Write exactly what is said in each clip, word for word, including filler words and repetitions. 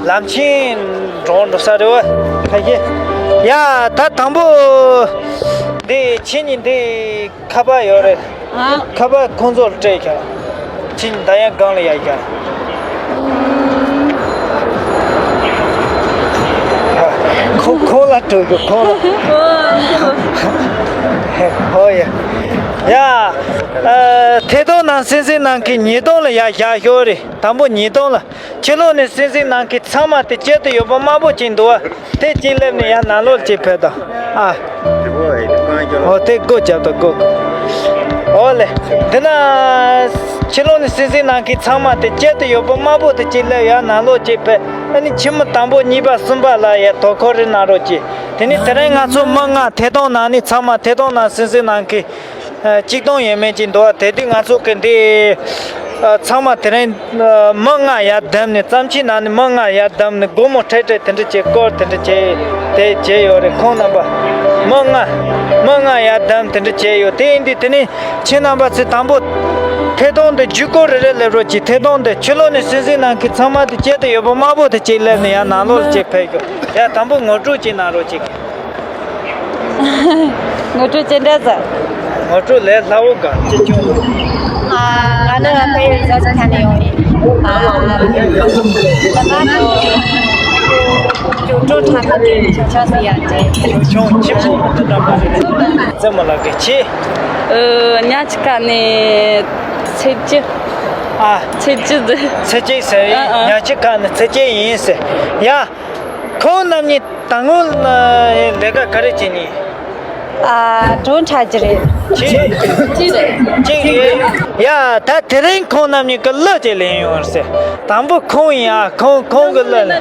ལམ་ཆེན་འགྲོ་འགྲོ་ས་རེད་བ། ཁ་ཤས། ཡ་ད་དང་པོ། འདི་ཁྱེད་གཉིས་འདི་ཁ་པར་ཡོད་རེད། ཨ། ཁ་པར་ཁོང་ཚོར་སྤྲད་ཀྱང་། ཁྱེད་གཉིས་ད་ཡང་སྒང་ལ་ཡར་ཀྱང་། ཁོ་ཁོང་ལ་སྤྲོད་དགོས་ཁོང་ལ། ཧོ་ཡ། ཡ། ཨ། ཐད་གཏོང་ནང་གསན་གཟིགས་གནང་མཁན་ཉིས་སྟོང་ལ་ཡར་བཞག་ཤོག་རེད། དང་པོ་ཉིས་སྟོང་ལ། ཕྱི་ལོགས་ནས་གསན་གཟིགས་གནང་མཁན་ཚང་མ་དེ་དཀྱིལ་དུ་ཡོད་པ་དམར་པོ་ཅིག་འདུག་བ། དེ་གཅིག་སླེབས་ནས་ཡར་ནང་ལོགས་ཅིག་ཕེབས་དང་། ཨ། ཨོ་དེ་སྒོ་བརྒྱབ་དང་སྒོ། ཨོ་ལེ། འདི་ན། ཕྱི་ལོགས་ནས་གསན་གཟིགས་གནང་མཁན་ཚང་མ་དེ་དཀྱིལ་དུ་ཡོད་པ་དམར་པོ་དེ་གཅིག་སླེབས་ཡར་ནང་ལོགས་ཅིག་ཕེབས། ཨ་ནི་ཕྱི་མི་དང་པོ་གཉིས་པ་གསུམ་པ་ལ་ཡར་དོ་ཁུར་རེ་གནང་རོགས་གྱིས། དེ་ནས་དེ་རིང་ང་ཚོ་མི་ལྔ་ཐད་གཏོང་ནང་ནས་ཚང་མ་ཐད་གཏོང་ནང་གསན་གཟིགས་གནང་མཁན། ཨ། གཅིག་སྟོང་ཡས་མས་ཅིག་འདུག་བ། དེ་དུས་ང་ཚོ་གི་འདི། ཨ། ཚང་མ་དེ་རིང་། ཨ། མི་ལྔ་ཡར་བསྡོམས་ནས་བརྩམས་ཆོས་ནང་ནས་མི་ལྔ་ཡར་བསྡོམས་ནས་སྒོར་མོ་ཁྲལ་ཁྲལ་དེ་འདྲ་བྱས་སྐོར་དེ་འདྲ་བྱས་དེ་བྱས་ཡོད་རེད། ཁོང་རྣམ་པ་མི་ལྔ་མི་ལྔ་ཡར་བསྡོམས་དེ་འདྲ་བྱས་ཡོད། དེ་ཡིན་དུས་དེ་ནས་ཁྱེད་རྣམ་པ་ཚོས་དང་པོ་ཐད་གཏོང་དེ་བརྒྱུད་སྐོར་རེ་རེ་སླེབས་རོགས་གྱིས། ཐད་གཏོང་དེ་ཕྱི་ལོགས་ནས་གསན་གཟིགས་གནང་མཁན་ཚང་མ་དེ་དཀྱིལ་དུ་ཡོད་པ་དམར་པོ་དེ་གཅིག་སླེབས་ནས་ཡར་ནང་ལོགས་ལ་གཅིག་ཕེབས་ཤོག་ཡ་དང་པོ་ངོ་སྤྲོད་ཅིག་གནང་རོགས་གྱིས། ངོ་སྤྲོད་ཅི་འདྲ་ཟེར། ངོ་སྤྲོད་ལས་སླ་བོ་ག་ཅི་ཆུང་། ཨ། ང་ནི་ཕ་ཡུལ་རྫ་ཆུ་ཁ་ནས་ཡོང་ཡིན། ཨ། ད་ལྟ་ནི་ཇོ་ཇོ་ཁྲ་ཁ་ནས་ཆུང་ཆུང་ཟེར་ཡ་དེ། ཆུང་ཆུང་ཆེ་མོ་འདི་འདྲ་མ་རེད། བཙུན་མོ་ལགས་ཀྱི་ཆེ། ཨ། ཉ་ཆུ་ཁ་ནས་ཚེ་སྐྱིད། ཨ། ཚེ་སྐྱིད་ཟེར། ཚེ་སྐྱིད་ཟེར། ཨ། ཨ། ཉ་ཆུ་ཁ་ནས་ཚེ་སྐྱིད་ཡིན་ཟེར། ཡ། ཁོང་རྣམ་གཉིས་ད་སྔོན་ལ་ལས་ཀ་ག་རེ་བྱེད་ནི། ཨ། གྲོ་འཁྲབ་རྒྱུ་རེད། གཅིག་གཅིག་རེད། གཅིག་རེད། ཡ་ད་དེ་རིང་ཁོང་རྣམ་གཉིས་ཀྱི་གླུ་ཅིག་ལེན་ཡོང་ཟེར། དང་པོ་ཁོང་ཡིན། ཨ། ཁོང་ཁོང་གི་གླུ་ལེན།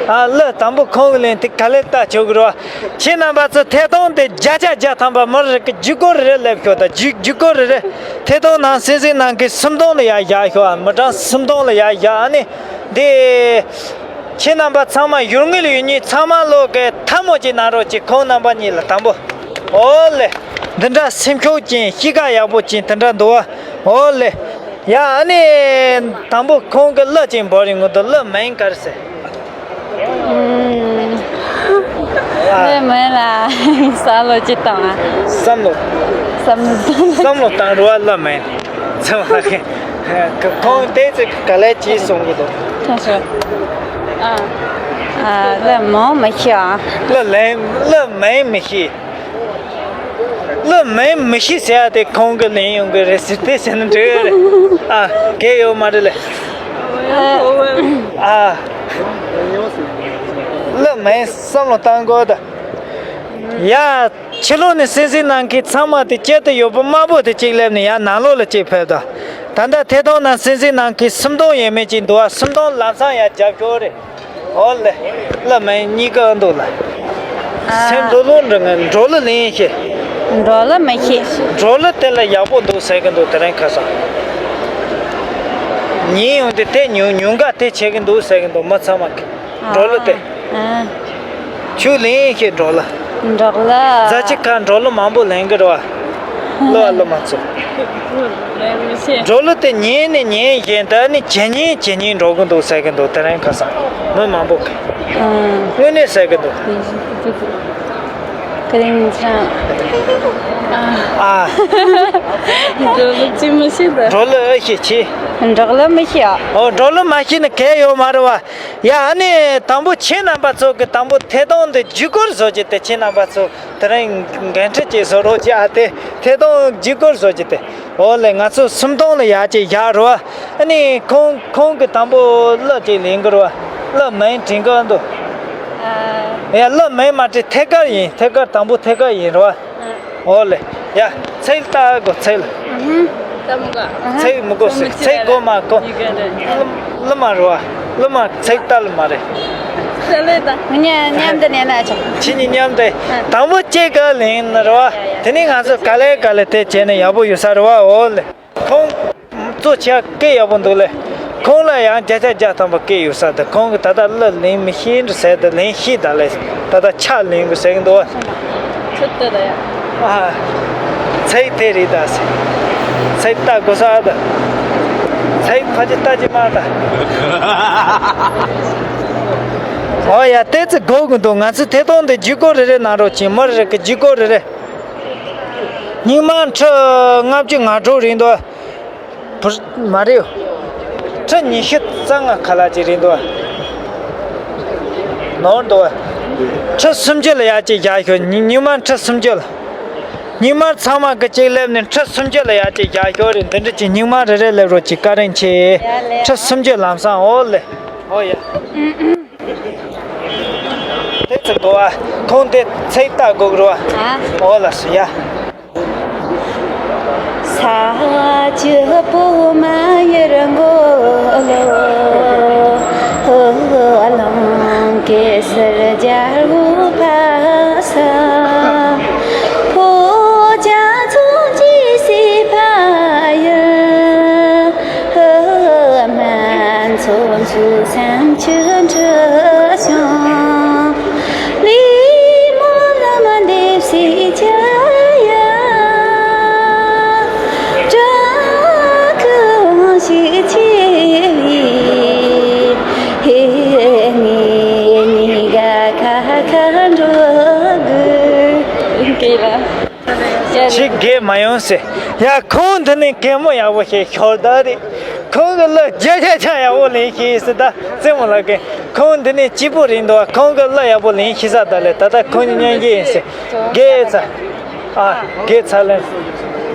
ཨ། གླུ་དང་པོ་ཁོང་གི་ལེན་དེ་ག་ལེར་ལྟ་ཆོག་གི་རེད་བ། ཁྱེད་རྣམ་པ་ཚོ་ཐད་གཏོང་དེ་བརྒྱ་ཆ་བརྒྱ་ཐམ་པ་མི་རེ་གི་བརྒྱུད་སྐོར་རེ་རེ་སླེབས་ཤོག་ད་བརྒྱུད་བརྒྱུད་སྐོར་རེ་རེ། ཐད་གཏོང་ནང་གསན་གཟིགས་གནང་མཁན་སུམ་སྟོང་ལ་ཡར་བཞག་ཤོག་ཨ། མི་གྲངས་སུམ་སྟོང་ལ་ཡར་བཞག་ཨ་ནི། འདི། ཁྱེད་རྣམ་པ་ཚང་མ་ཡུལ་དངོས་ལ་ཡོད་མཁན་ཚང་མ་ལོག་གི་ཐལ་མོ་ཅིག་གནང་རོགས་གྱིས། ཁོང་རྣམ་པ་གཉིས་ལ་དང་པོ། ཨོ་ལེ། འདི་འདྲ་སེམས་ཤུགས་ཅན་གཤིས་ཀ་ཡག་པོ་ཅན་དེ་འདྲ་འདུག་བ། ཨོ་ལེ། ཡ་ཨ་ནི། དང་པོ་ཁོང་གི་གླུ་ཅིག་འབོད་རིན་གོ་འདུག་གླུ་མིང་ག་རེ་ཟེར། ཨ། གླུ་མིང་ལ་བསམ་བློ་ཅིག་བཏང་ཨ། བསམ་བློ། བསམ་བློ་བཏང་། བསམ་བློ་བཏང་རུ་བ་གླུ་མིང་། ཚང་མ་གི་ཁོང་དེ་ཚོ་ག་ལེ་ཅིག་གསུང་གི་འདུག་ཁྱོད་ཚོ། ཨ། ཨ། གླུ་མིང་མི་ཤེས་ཨ། གླུ་ལེན་གླུ་མིང་མི་ཤེས། གླུ་མིང་མི་ཤེས་ཟེར་ཡ་དེ་ཁོང་གི་ལེན་ཡོང་གི་རེད་ཟེར་དེ་ཟེར་ན་འགྲིག་གི་རེད། ཨ། གལ་ཡོད་མ་རེད་ལེ། ཨ། གླུ་མིང་བསམ་བློ་བཏང་དགོས་ད། ཡ། ཕྱི་ལོགས་ནས་གསན་གཟིགས་གནང་མཁན་ཚང་མ་དེ་དཀྱིལ་དུ་ཡོད་པ་དམར་པོ་དེ་གཅིག་སླེབས་ནས་ཡར་ནང་ལོགས་ལ་གཅིག་ཕེབས་དང་། ད་ལྟ་ཐད་གཏོང་ནང་གསན་གཟིགས་གནང་མཁན་སུམ་སྟོང་ཡས་མས་ཅིག་འདུག་ཨ། སུམ་སྟོང་ལམ་སང་ཡར་རྒྱབ་སྐྱོར་རེད། ཨོ་ལེ། གླུ་མིང་གཉིས་ཀ་འདུག་ལ། ཨ། སེམས་ལྷོད་ལྷོད་འདྲ་ངས་འགྲོ་གླུ་ལེན་ཤེས། འགྲོ་གླུ་མི་ཤེས། འགྲོ་གླུ་དེ་ལ་ཡག་པོ་འདུག་ཟེར་གི་འདུག་དེ་རིང་ཁ་སང་། ཉན་ཡོང་དུས་དེ་ཉུང་ཉུང་ག་དེ་བྱེད་གི་འདུག་ཟེར་གི་འདུག་མི་ཚང་མ་གི། འགྲོ་གླུ་དེ། ཨ། ཁྱོད་ལེན་ཤེས་འགྲོ་གླུ། འགྲོ་གླུ། རྫ་ཆུ་ཁ་འགྲོ་གླུ་མང་པོ་ལེན་གི་རེད་བ། གླུ་བ་གླུ་མ་ཚོ། ལེན་མི་ཤེས། འགྲོ་གླུ་དེ་ཉན་ནས་ཉན་བཞིན་དུ་ནི་ཇེ་ཉན་ཇེ་ཉན་འགྲོ་གི་འདུག་ཟེར་གི་འདུག་དེ་རིང་ཁ་སང་མི་མང་པོ་གི། ཨ། དངོས་གནས་ཟེར་གི་འདུག་ཁ་རིང་ཅང་། ཨ། འགྲོ་གླུ་ཅི་མི་ཤེས་ད། འགྲོ་གླུ་ཨེ་ཤེས་ཆེ། འགྲོ་གླུ་མི་ཤེས་ཨ། ཨོ་འགྲོ་གླུ་མ་ཤེས་ན་གལ་ཡོད་མ་རེད་བ། ཡ་ཨ་ནི་དང་པོ་ཁྱེད་རྣམ་པ་ཚོ་གི་དང་པོ་ཐད་གཏོང་འདི་བརྒྱུད་སྐུར་བཟོ་རྒྱུ་དེ་ཁྱེད་རྣམ་པ་ཚོ་དེ་རིང་འགན་འཁྲི་ཅིག་བཟོ་རོགས་གྱིས་ཨ། དེ་ཐད་གཏོང་བརྒྱུད་སྐུར་བཟོ་རྒྱུ་དེ། འོ་ལེ་ང་ཚོ་སུམ་སྟོང་ལ་ཡར་ཅིག་བཞག་རོགས། ཨ་ནི་ཁོང་ཁོང་གི་དང་པོ་གླུ་ཅིག་ལེན་དགོས་རོགས། གླུ་མིང་དྲན་གི་འདུག་ཨ། ཡ་གླུ་མིང་མ་དྲན་ཐད་ཀར་ཡིན། ཐད་ཀར་དང་པོ་ཐད་ཀར་ཡིན་རོགས། ཨོ་ལེ། ཡ། ཚིག་ལྟ་དགོས་ཚིག་ལ། ཨ་ཧུམ། ལྟ་མི་དགོས། ཚིག་མི་དགོས་ཟེར། ཚིག་དགོས་མ་དགོས། གླུ་མ་རེད་བ། གླུ་མ་ཚིག་ལྟ་ལ་མ་རེད། ལྟ་ལེ་ད། མཉམ་མཉམ་དུ་ལེན་ན་ཆོག་ཁྱེད་གཉིས་མཉམ་དུ། དང་པོ་གཅིག་ག་ལེན་ན་རེད་བ། དེ་ནས་ང་ཚོ་ག་ལེ་ག་ལེ་དེ་བྱས་ན་ཡག་པོ་ཡོད་ས་རེད་བ། ཨོ་ལེ། ཁོང་གཙོ་ཆེ་སྐད་ཡག་པོ་འདུག་ལེ། ཁོང་ལ་ཡང་བརྒྱ་ཆ་བརྒྱ་ཐམ་པ་སྐད་ཡོད་ས་དེ། ཁོང་གིས་ད་ལྟ་གླུ་ལེན་མི་ཤེས་འདྲ་ཟེར་དེ་ལེན་ཤེས་ད་ལེ། ད་ལྟ་ཕྱག་ལེན་དགོས་ཟེར་གི་འདུག་བ། ཚིག་དེ་ལ་ཡ། ཨ། ཚིག་དེ་རེད་ད་ཟེར། ཚིག་ལྟ་དགོས་ས་ད། ཚིག་ཕལ་ཆེར་ལྟ་ཅི་མ་ལྟ། ཨོ་ཡ། ཏོག་ཙམ་འགོར་གི་འདུག་ང་ཚོ་ཐད་གཏོང་འདི་བརྒྱུད་སྐུར་རེ་རེ་གནང་རོགས་གྱིས། མི་རེ་རེ་གི་བརྒྱུད་སྐུར་རེ་རེ། སྙིགས་མ་ཁྲི་ལྔ་བཅུ་ང་དྲུག་རེད་འདུག་བུ་མ་རེད། ཁྲི་ཉི་ཤུ་རྩ་ལྔ་ཁ་ལག་ཅིག་རེད་འདུག་ནོར་འདུག་ཁྲི་སུམ་ཅུ་ལ་ཡར་ཅིག་བཞག་ཤོག་སྙིགས་མ་ཁྲི་སུམ་ཅུ་ལ། སྙིགས་མ་ཚང་མ་གི་གཅིག་སླེབས་ནས་ཁྲི་སུམ་ཅུ་ལ་ཡར་ཅིག་བཞག་ཤོག་རེད། འདི་འདྲ་ཅིག་སྙིགས་མ་རེ་རེ་སླེབས་རོགས་གྱིས། བཀའ་དྲིན་ཆེ། ཡ་ལེ། ཁྲི་སུམ་ཅུ་ལམ་སང་། ཨོ་ལེ། ཨོ་ཡ། དེ་ཚོ་གོ་བ། ཁོང་དེ་ཚེག་ལྟ་དགོས་རོ། ཨ། ཨོ་ལ་སུ་ཡ། ས་ཆུ་བོ་མ་ཡར་མགོ་ལོ། ལང་ཀེ་སར་རྒྱལ་པོ་ཕ་ས། ཕོ་བྱ་ཚོ་ཅི་སི་ཕ་ཡ། སྨན་ཚོ་ཚུ་སེམས་ཆུ་འཁྲི་ཤང་། ལི་མོ་ལ་མ་འདེབས་སི་ཅ་ཡ། བྲག་གི་དབང་ཞིག་ཆེ་བའི། ཧེ་ནི་ནི་ག་ཁ་ཁ་འགྲོ་དགོས། ཀེ་ལ། ཞིག་གེ་མ་ཡོང་ཟེར། ཡ། ཁོང་འདི་ནས་གད་མོ་ཡག་པོ་བྱས་ཤོར་ད་རེད། ཁོང་གི་གླུ་རྒྱ་ཆ་ཆ་ཡག་པོ་ལེན་ཤེས་ཟེར། ད་རྩེད་མོ་ལ་གི་ཁོང་འདི་ནས་སྐྱིད་པོ་རེད་འདུག་ཁོང་གི་གླུ་ཡག་པོ་ལེན་ཤེས་ས། ད་ལས་ད་ལྟ་ཁོང་གཉིས་མཉམ་གི་ཡིན་ཟེར། གེ་ཚ། ཨ། གེ་ཚ་ལེན།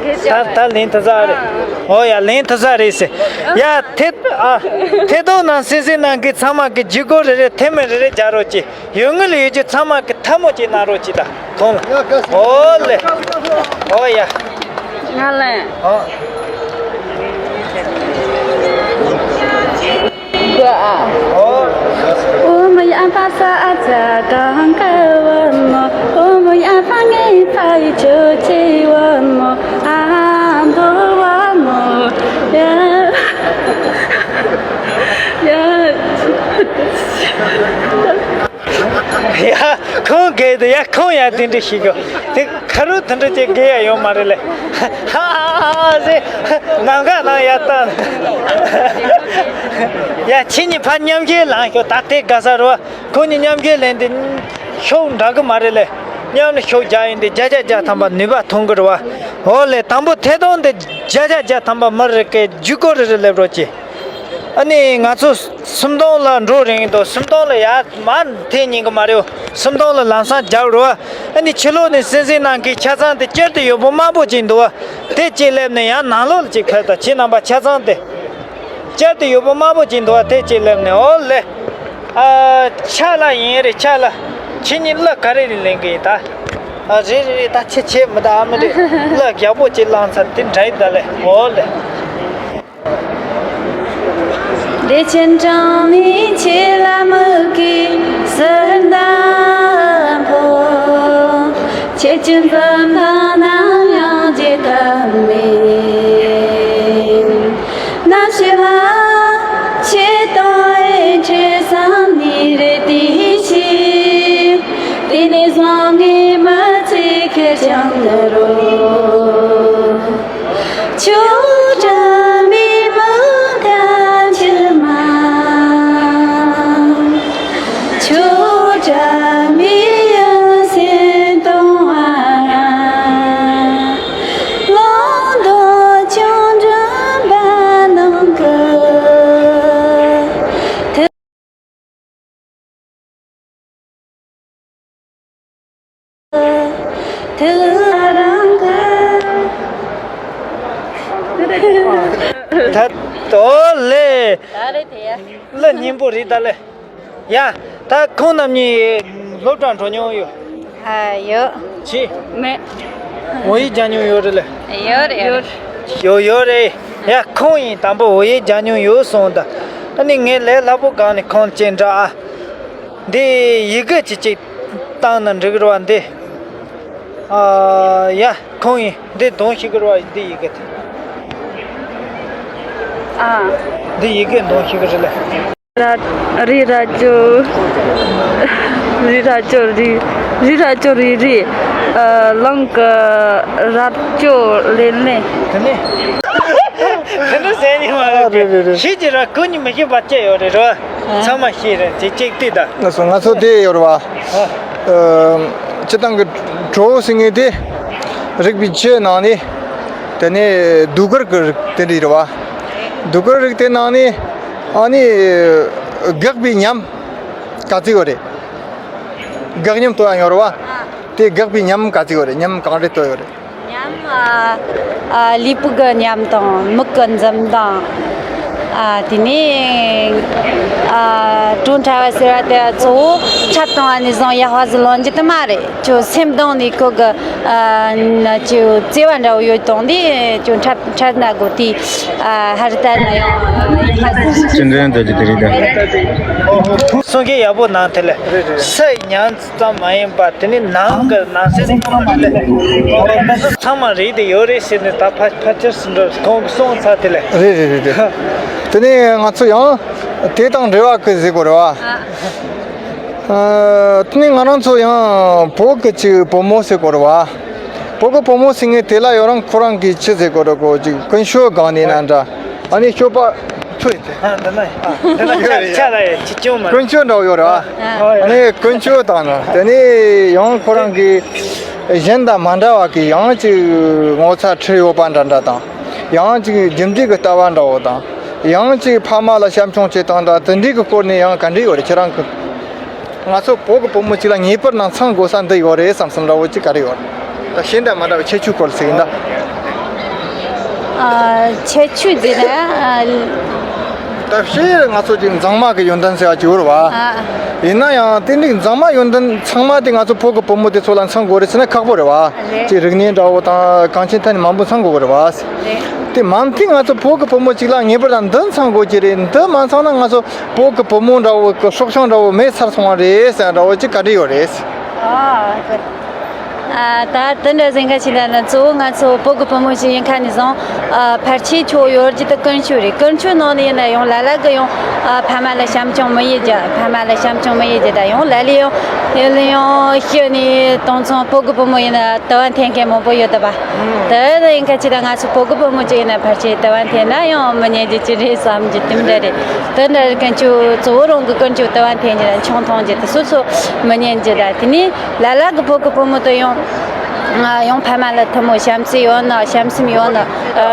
ད་ད་ལེན་ཐུབ་ས་རེད། ཨོ་ཡ། ལེན་ཐུབ་ས་རེད་ཟེར། ཡ། ཐད། ཨ། ཐད་གཏོང་ནང་སེམས་སེམས་ནང་གི་ཚང་མ་གི་བརྒྱུད་སྐུར་རེ་རེ་ཐེངས་མ་རེ་རེ་རྒྱག་རོགས་གྱིས། ཡོད་ངེས་ལ་ཡོད་རྒྱུ་ཚང་མ་གི་ཐལ་མོ་ཅིག་གནང་རོགས་གྱིས། ད་ཁོང་ལ། ཨོ་ལེ། ཨོ་ཡ། ང་ལེན། ཨོ། གོ་ཨ། ཨོ། ཨོ་མོ་ཡ་ཕ་ས་ཨ་ཙ་གང་ག་བ་མོ། ཨོ་མོ་ཡ་ཕ་ངའི་ཕ་ཡི་ཆོས་ཆེ་བ་མོ། ཨ་མདོ་བ་མོ། ཡ། ཡ། ཡ། ཁོང་གལ་ཏེ་ཡ། ཁོང་ཡ་དེ་འདྲ་ཞིག་གོ། དེ་ཁ་རུ་དེ་འདྲ་ཅིག་གེ་ཡ་ཡོང་མ་རེད་ལེ། ཧ་ཧ་ཧ་ཟེར། ནམ་མཁའ་ནང་ཡར་བཏང་། ཡ། ཁྱེད་གཉིས་ཕར་མཉམ་ཞིག་ལངས་ཤོག་ད་དེ་དགའ་ས་རོ། ཁོང་གཉིས་མཉམ་ཞིག་ལངས་ཏེ་ཤོག་འདྲ་གི་མ་རེད་ལེ། མཉམ་ལ་ཤོག་རྒྱག་ཡིན་ཏེ་བརྒྱ་ཆ་བརྒྱ་ཐམ་པ་ནུས་པ་ཐོན་གི་རེད་བ། ཨོ་ལེ། དང་པོ་ཐད་གཏོང་དེ་བརྒྱ་ཆ་བརྒྱ་ཐམ་པ་མི་རེ་གི་བརྒྱུད་སྐུར་རེ་རེ་སླེབས་རོགས་གྱིས། ཨ་ནི་ང་ཚོ་སུམ་སྟོང་ལ་འགྲོ་རན་འདུག་སུམ་སྟོང་ལ་ཡར་མར་འཐེན་ཉན་གི་མ་རེད། སུམ་སྟོང་ལ་ལམ་སང་རྒྱབ་རོགས། ཨ་ནི་ཕྱི་ལོགས་ནས་སེམས་སེམས་ནང་གི་ཆ་ཚང་དེ་སྤྱིར་དུ་ཡོད་པོ་དམར་པོ་ཅིག་འདུག་བ། དེ་གཅིག་སླེབས་ནས་ཡར་ནང་ལོགས་ལ་ཅིག་ཕེབས་དང་། ཁྱེད་རྣམ་པ་ཆ་ཚང་དེ་སྤྱིར་དུ་ཡོད་པོ་དམར་པོ་ཅིག་འདུག་བ། དེ་གཅིག་སླེབས་ནས། ཨོ་ལེ། ཨ། ཆ་ལ་ཡིན་རེད། ཆ་ལ། ཁྱེད་གཉིས་གླུ་ག་རེ་རེ་ལེན་གི་ཡིན་ད། ཨ། རེད་རེད་རེད། ད་ཆེ་ཆེ་མི་ད་ཨ་མི་རེད། གླུ་རྒྱག་པོ་ཅིག་བླངས་ཚར་དེ་འདྲ་ཡིན་ད་ལེ། ཨོ་ལེ། བདེ་ཆེན་གྲངས་མེད་ཆེ་ལ་མི་གི་ཟི་ལྟ་བུ། ཁྱེད་ཀྱི་འཛུམ་མདངས་ནམ་ཡང་བརྗེད་ཐབས་མེད། ནམ་ཞིག་ལ་ཁྱེད་དང་ཨེ་འཕྲད་སང་ནི་རེད་དེ་ཤེས། དེ་ནས་བཟུང་ངས་མི་ཚེ་ཁེར་རྐྱང་ནི་རོ། ཁྱོད་འདྲ་མི་མི་འདྲ་ཕྱི་མ། ཁྱོད་འདྲ་མི་ཡང་སེམས་གཏོང་བ། ལོ་འདི་ཅུང་འགྲིམ་པ་ནང་གི། ད་ལྟོ་ལེ། ད་རེད་དེ་ཡ། གླུ་སྙན་པོ་རེད་ད་ལེ། ཡ། ད་ཁོང་རྣམ་གཉིས་སློབ་གྲྭ་འགྲོ་མྱོང་ཡོད། ཨ། ཡོད། ཅི། མེད། བོད་ཡིག་སྦྱང་མྱོང་ཡོད་རེད་ལེ། ཡོད་རེད། ཡོད་ཡོད་རེད། ཡ། ཁོང་ཡིན། དང་པོ་བོད་ཡིག་སྦྱང་མྱོང་ཡོད་གསུངས་ད། ཨ་ནི་ངས་ལས་སླ་པོ་སྒང་ནས་ཁོང་ཅིག་འདྲི་ཨ། འདི་ཡི་གེ་ཅིག་ཅིག་བཏང་ན་འགྲིག་རེད་བ་འདི། ཨ། ཡ། ཁོང་ཡིན། འདི་གདོང་ཤེས་ཀྱི་རེད་བ། འདི་ཡི་གེ་དེ། ཨ། འདི་ཡི་གེ་གདོང་ཤེས་ཀྱི་རེད་ལེ། ར། རི་ར་ཅོ། རི་ར་ཅོ་རི། རི་ར་ཅོ་རི་རི། ཨ། ལང་ཀི་ར་ཅོ་ལེ་ལེ། དེ་ནས། དེ་འདྲ་ཟེར་ནི་མ་རེད། རེད་རེད་རེད། ཤེས་ཀྱི་ར་ཀུན་གྱིས་མི་ཤེས་པ་ཅི་ཡོད་རེད་རོ། ཨ། ཚང་མ་ཤེས་རེད་དེ་གཅིག་ལྟོས་ད། ལགས་སོ། ང་ཚོ་དེ་ཡོད་རེད་བ། ཨ། ཨ། སྤྱི་བཏང་གི་བྲོ་བོ་ཟེར་མཁན་དེ་རིག་པའི་ཆོས་ནང་ནས་དེ་ནས་ཟློས་གར་གྱི་རིགས་དེ་འདྲ་རེད་བ། ཟློས་གར་རིགས་དེ་ནང་ནས་ཨ་ནི་སྒེག་པའི་ཉམས་ག་ཚོད་ཡོད་རེད། སྒེག་ཉམས་ལྟོས་ཡ་ཡོད་རེད་བ། ཨ། དེ་སྒེག་པའི་ཉམས་ག་ཚོད་ཡོད་རེད། ཉམས་གང་རེ་ལྟོས་ཡོད་རེད། ཉམས། ཨ། ཨ། ལུས་པོ་གི་ཉམས་དང་མིག་གི་འཛུམ་དང་། ཨ། དེ་ནས། ཨ། བྲོ་འཁྲབ་པ་ཟེར་བ་དེ་གཙོ་བོ་འཁྲབ་བཏང་བ་ནས་བཟུང་ཡག་པ་ཟིག་ལོན་རྒྱུ་དེ་མ་རེད། ཁྱོད་སེམས་གཏིང་ནས་ཁོ་གི། ཨ། ན་ཁྱོད་བརྩེ་བ་འདྲ་བོ་ཡོད་དང་དེ་ཁྱོད་འཁྲབ་འཁྲབ་ན་དགོས་དེ། ཨ། ཧར་ལྟར་ན་ཡང་ཡག་པ་ཟིག་སྤྱི་འགྲན་ལྟ་རྒྱུ་དེ་རེད་ད། གསུང་སྐད་ཡག་པོ་གནང་དེ་ལས། རེད་རེད། སའི་ཉམས་ཙམ་མ་ཡིན་པ་དེ་ནི་ནང་གི་ནང་སེམས་ཚང་མ་རེད། ཚང་མ་རེད་དེ་ཡོད་རེད་ཟེར་ནས་ད་ཕ་ཕལ་ཆེར་ཟིན་འགྲོ་ཁོང་གི་སོང་ཚར་དེ་ལས། རེད་རེད་རེད་རེད། དེ་ནས་ང་ཚོ་ཡང་དེ་དང་འབྲེལ་བ་གི་ཟེར་དགོས་རེད་བ། ཨ། དེ་ནས་ང་རང་ཚོ་ཡང་བོད་གི་ཅིག་བུ་མོ་ཟེར་དགོས་རེད་བ། བོད་གི་བུ་མོ་ཟེར་མཁན་དེ་ལ་ཡང་རང་ཁོ་རང་གི་ཆི་ཟེར་དགོས་རེད་གོ་ཅིག་ཀུན་སྤྱོད་སྒང་ནས་ན་འདྲ། ཨ་ནི་སྤྱོད་པ་ཚོ་ཡིན་ཏེ། ཨ། འདི་ན་ཡིན་ཏེ། ཨ། འདི་ན་ཡིན་ཏེ། ཆ་ཆ་ལ་ཡ་ཅི་ཅུང་མ། ཀུན་སྤྱོད་འདྲ་བོ་ཡོད་རེད་བ། ཨ། ཨ་ནི་ཀུན་སྤྱོད་དང་ན་དེ་ནས་ཡང་ཁོ་རང་གི་གཞན་དང་མ་འདྲ་བ་གི་ཡང་ཅིག་ངོ་ཚ་ཁྲེལ་ཡོད་པ་འདྲ་འདྲ་དང་། ཡང་ཅིག་རྒྱུ་འབྲས་ཀྱི་ལྟ་བ་འདྲ་བོ་དང་། ཡང་ཅིག་ཕ་མ་ལ་བྱམས་སྐྱོང་བྱེད་སྟངས་འདྲ་དེ་འདྲའི་གི་སྐོར་ནས་ཡང་ག་འདྲ་ཡོད་རེད་ཁྱེད་རང་གི། ང་ཚོ་བོད་ཀྱི་བུ་མོ་གཅིག་ལ་ངེས་པར་དུ་ཚང་དགོས་ས་འདི་ཡོད་རེད་བསམ་བསམ་འདྲ་བོ་གཅིག་ག་རེ་ཡོད་རེད། ད་གཞན་དང་མ་འདྲ་བའི་ཁྱད་ཆོས་སྐོར་ཟེར་ཡིན་ད། ཨ། ཁྱད་ཆོས་ཟེར་ན། ཨ། ད་ཕྱིར་ང་ཚོ་གཅིག་མཛངས་མ་གི་ཡོན་ཏན་ཟེར་བ་གཅིག་ཡོད་རེད་བ། ཨ། ཡིན་ན་ཡང་དེ་འདྲའི་མཛངས་མ་ཡོན་ཏན་ཚང་མ་དེ་ང་ཚོ་བོད་ཀྱི་བུ་མོ་དེ་ཚོ་ལ་ཚང་དགོས་རེད་ཟེར་ན་ཁག་པོ་རེད་བ། རེད། ཅིག་རིག་གནས་འདྲ་བོ་དང་གང་ཅི་ཐད་ནས་མང་པོ་ཚང་དགོས་རེད་བ། རེད། དེ་མ་མཐའི་ང་ཚོ་བོད་ཀྱི་བུ་མོ་གཅིག་ལ་ངེས་པར་དུ་འདི་ཚང་དགོས་ཀྱི་རེད། འདི་མ་ཚང་ན་ང་ཚོ་བོད་ཀྱི་བུ་མོ་འདྲ་བོ་གི་སྲོག་ཤིང་འདྲ་བོ་མེད་ཚར་སོང་བ་རེད་ཟེར་འདྲ་བོ་ཅིག་ག་འདྲ་ཡོད་རེད། ཨ། ཨ། ད་དེ་འདྲ་ཟེར་མཁན་ཞིག་ལ་ན་གཙོ་བོ་ང་ཚོ་བོད་ཀྱི་བུ་མོ་ཞིག་ཡིན་མཁན་ནས་བཟུང་། ཨ། ཕལ་ཆེར་ཁྱོད་ཡོད་རྒྱུ་དེ་ཀུན་སྤྱོད་རེད། ཀུན་སྤྱོད་ནང་ནས་ཡིན་ན་ཡང་ལ་ལ་གི་ཡང་། ཨ། ཕ་མ་ལ་བྱམས་སྐྱོང་མི་ཡེད་རྒྱུ། ཕ་མ་ལ་བྱམས་སྐྱོང་མི་ཡེད་རྒྱུ་ད་ཡང་ལ་ལས་ཡང་། དེ་ལས་ཡང་ཤི་ནས་དེང་སང་བོད་ཀྱི་བུ་མོ་ཡིན་ན་དུ་བ་འཐེན་མཁན་མང་པོ་ཡོད་ད་པ། དེ་ཡིན་ཁ་ཅིག་ད་ང་ཚོ་བོད་ཀྱི་བུ་མོ་ཅིག་ཡིན་ན་ཕལ་ཆེར་དུ་བ་འཐེན་ན་ཡང་མི་ཉན་རྒྱུ་ཅི་རེད་བསམ་རྒྱུ་དེ་འདྲ་རེད། དེ་འདྲ་རེད་ཀུན་སྤྱོད་གཙོ་བོ་རང་གི་ཀུན་སྤྱོད་དུ་བ་འཐེན་རྒྱུ་ད་ཆང་འཐུང་རྒྱུ་དེ་སོ་སོ་མི་ཉན་རྒྱུ་ད། དེ་ནས་ལ་ལ་གི་བོད་ཀྱི་བུ་མོ་དེ་ཡང་། ཡང་ཕ་མ་ལ་ཐུ་མོ་བྱམས་བརྩེ་ཡོད་ན་བྱམས་སེམས་ཡོད་ན།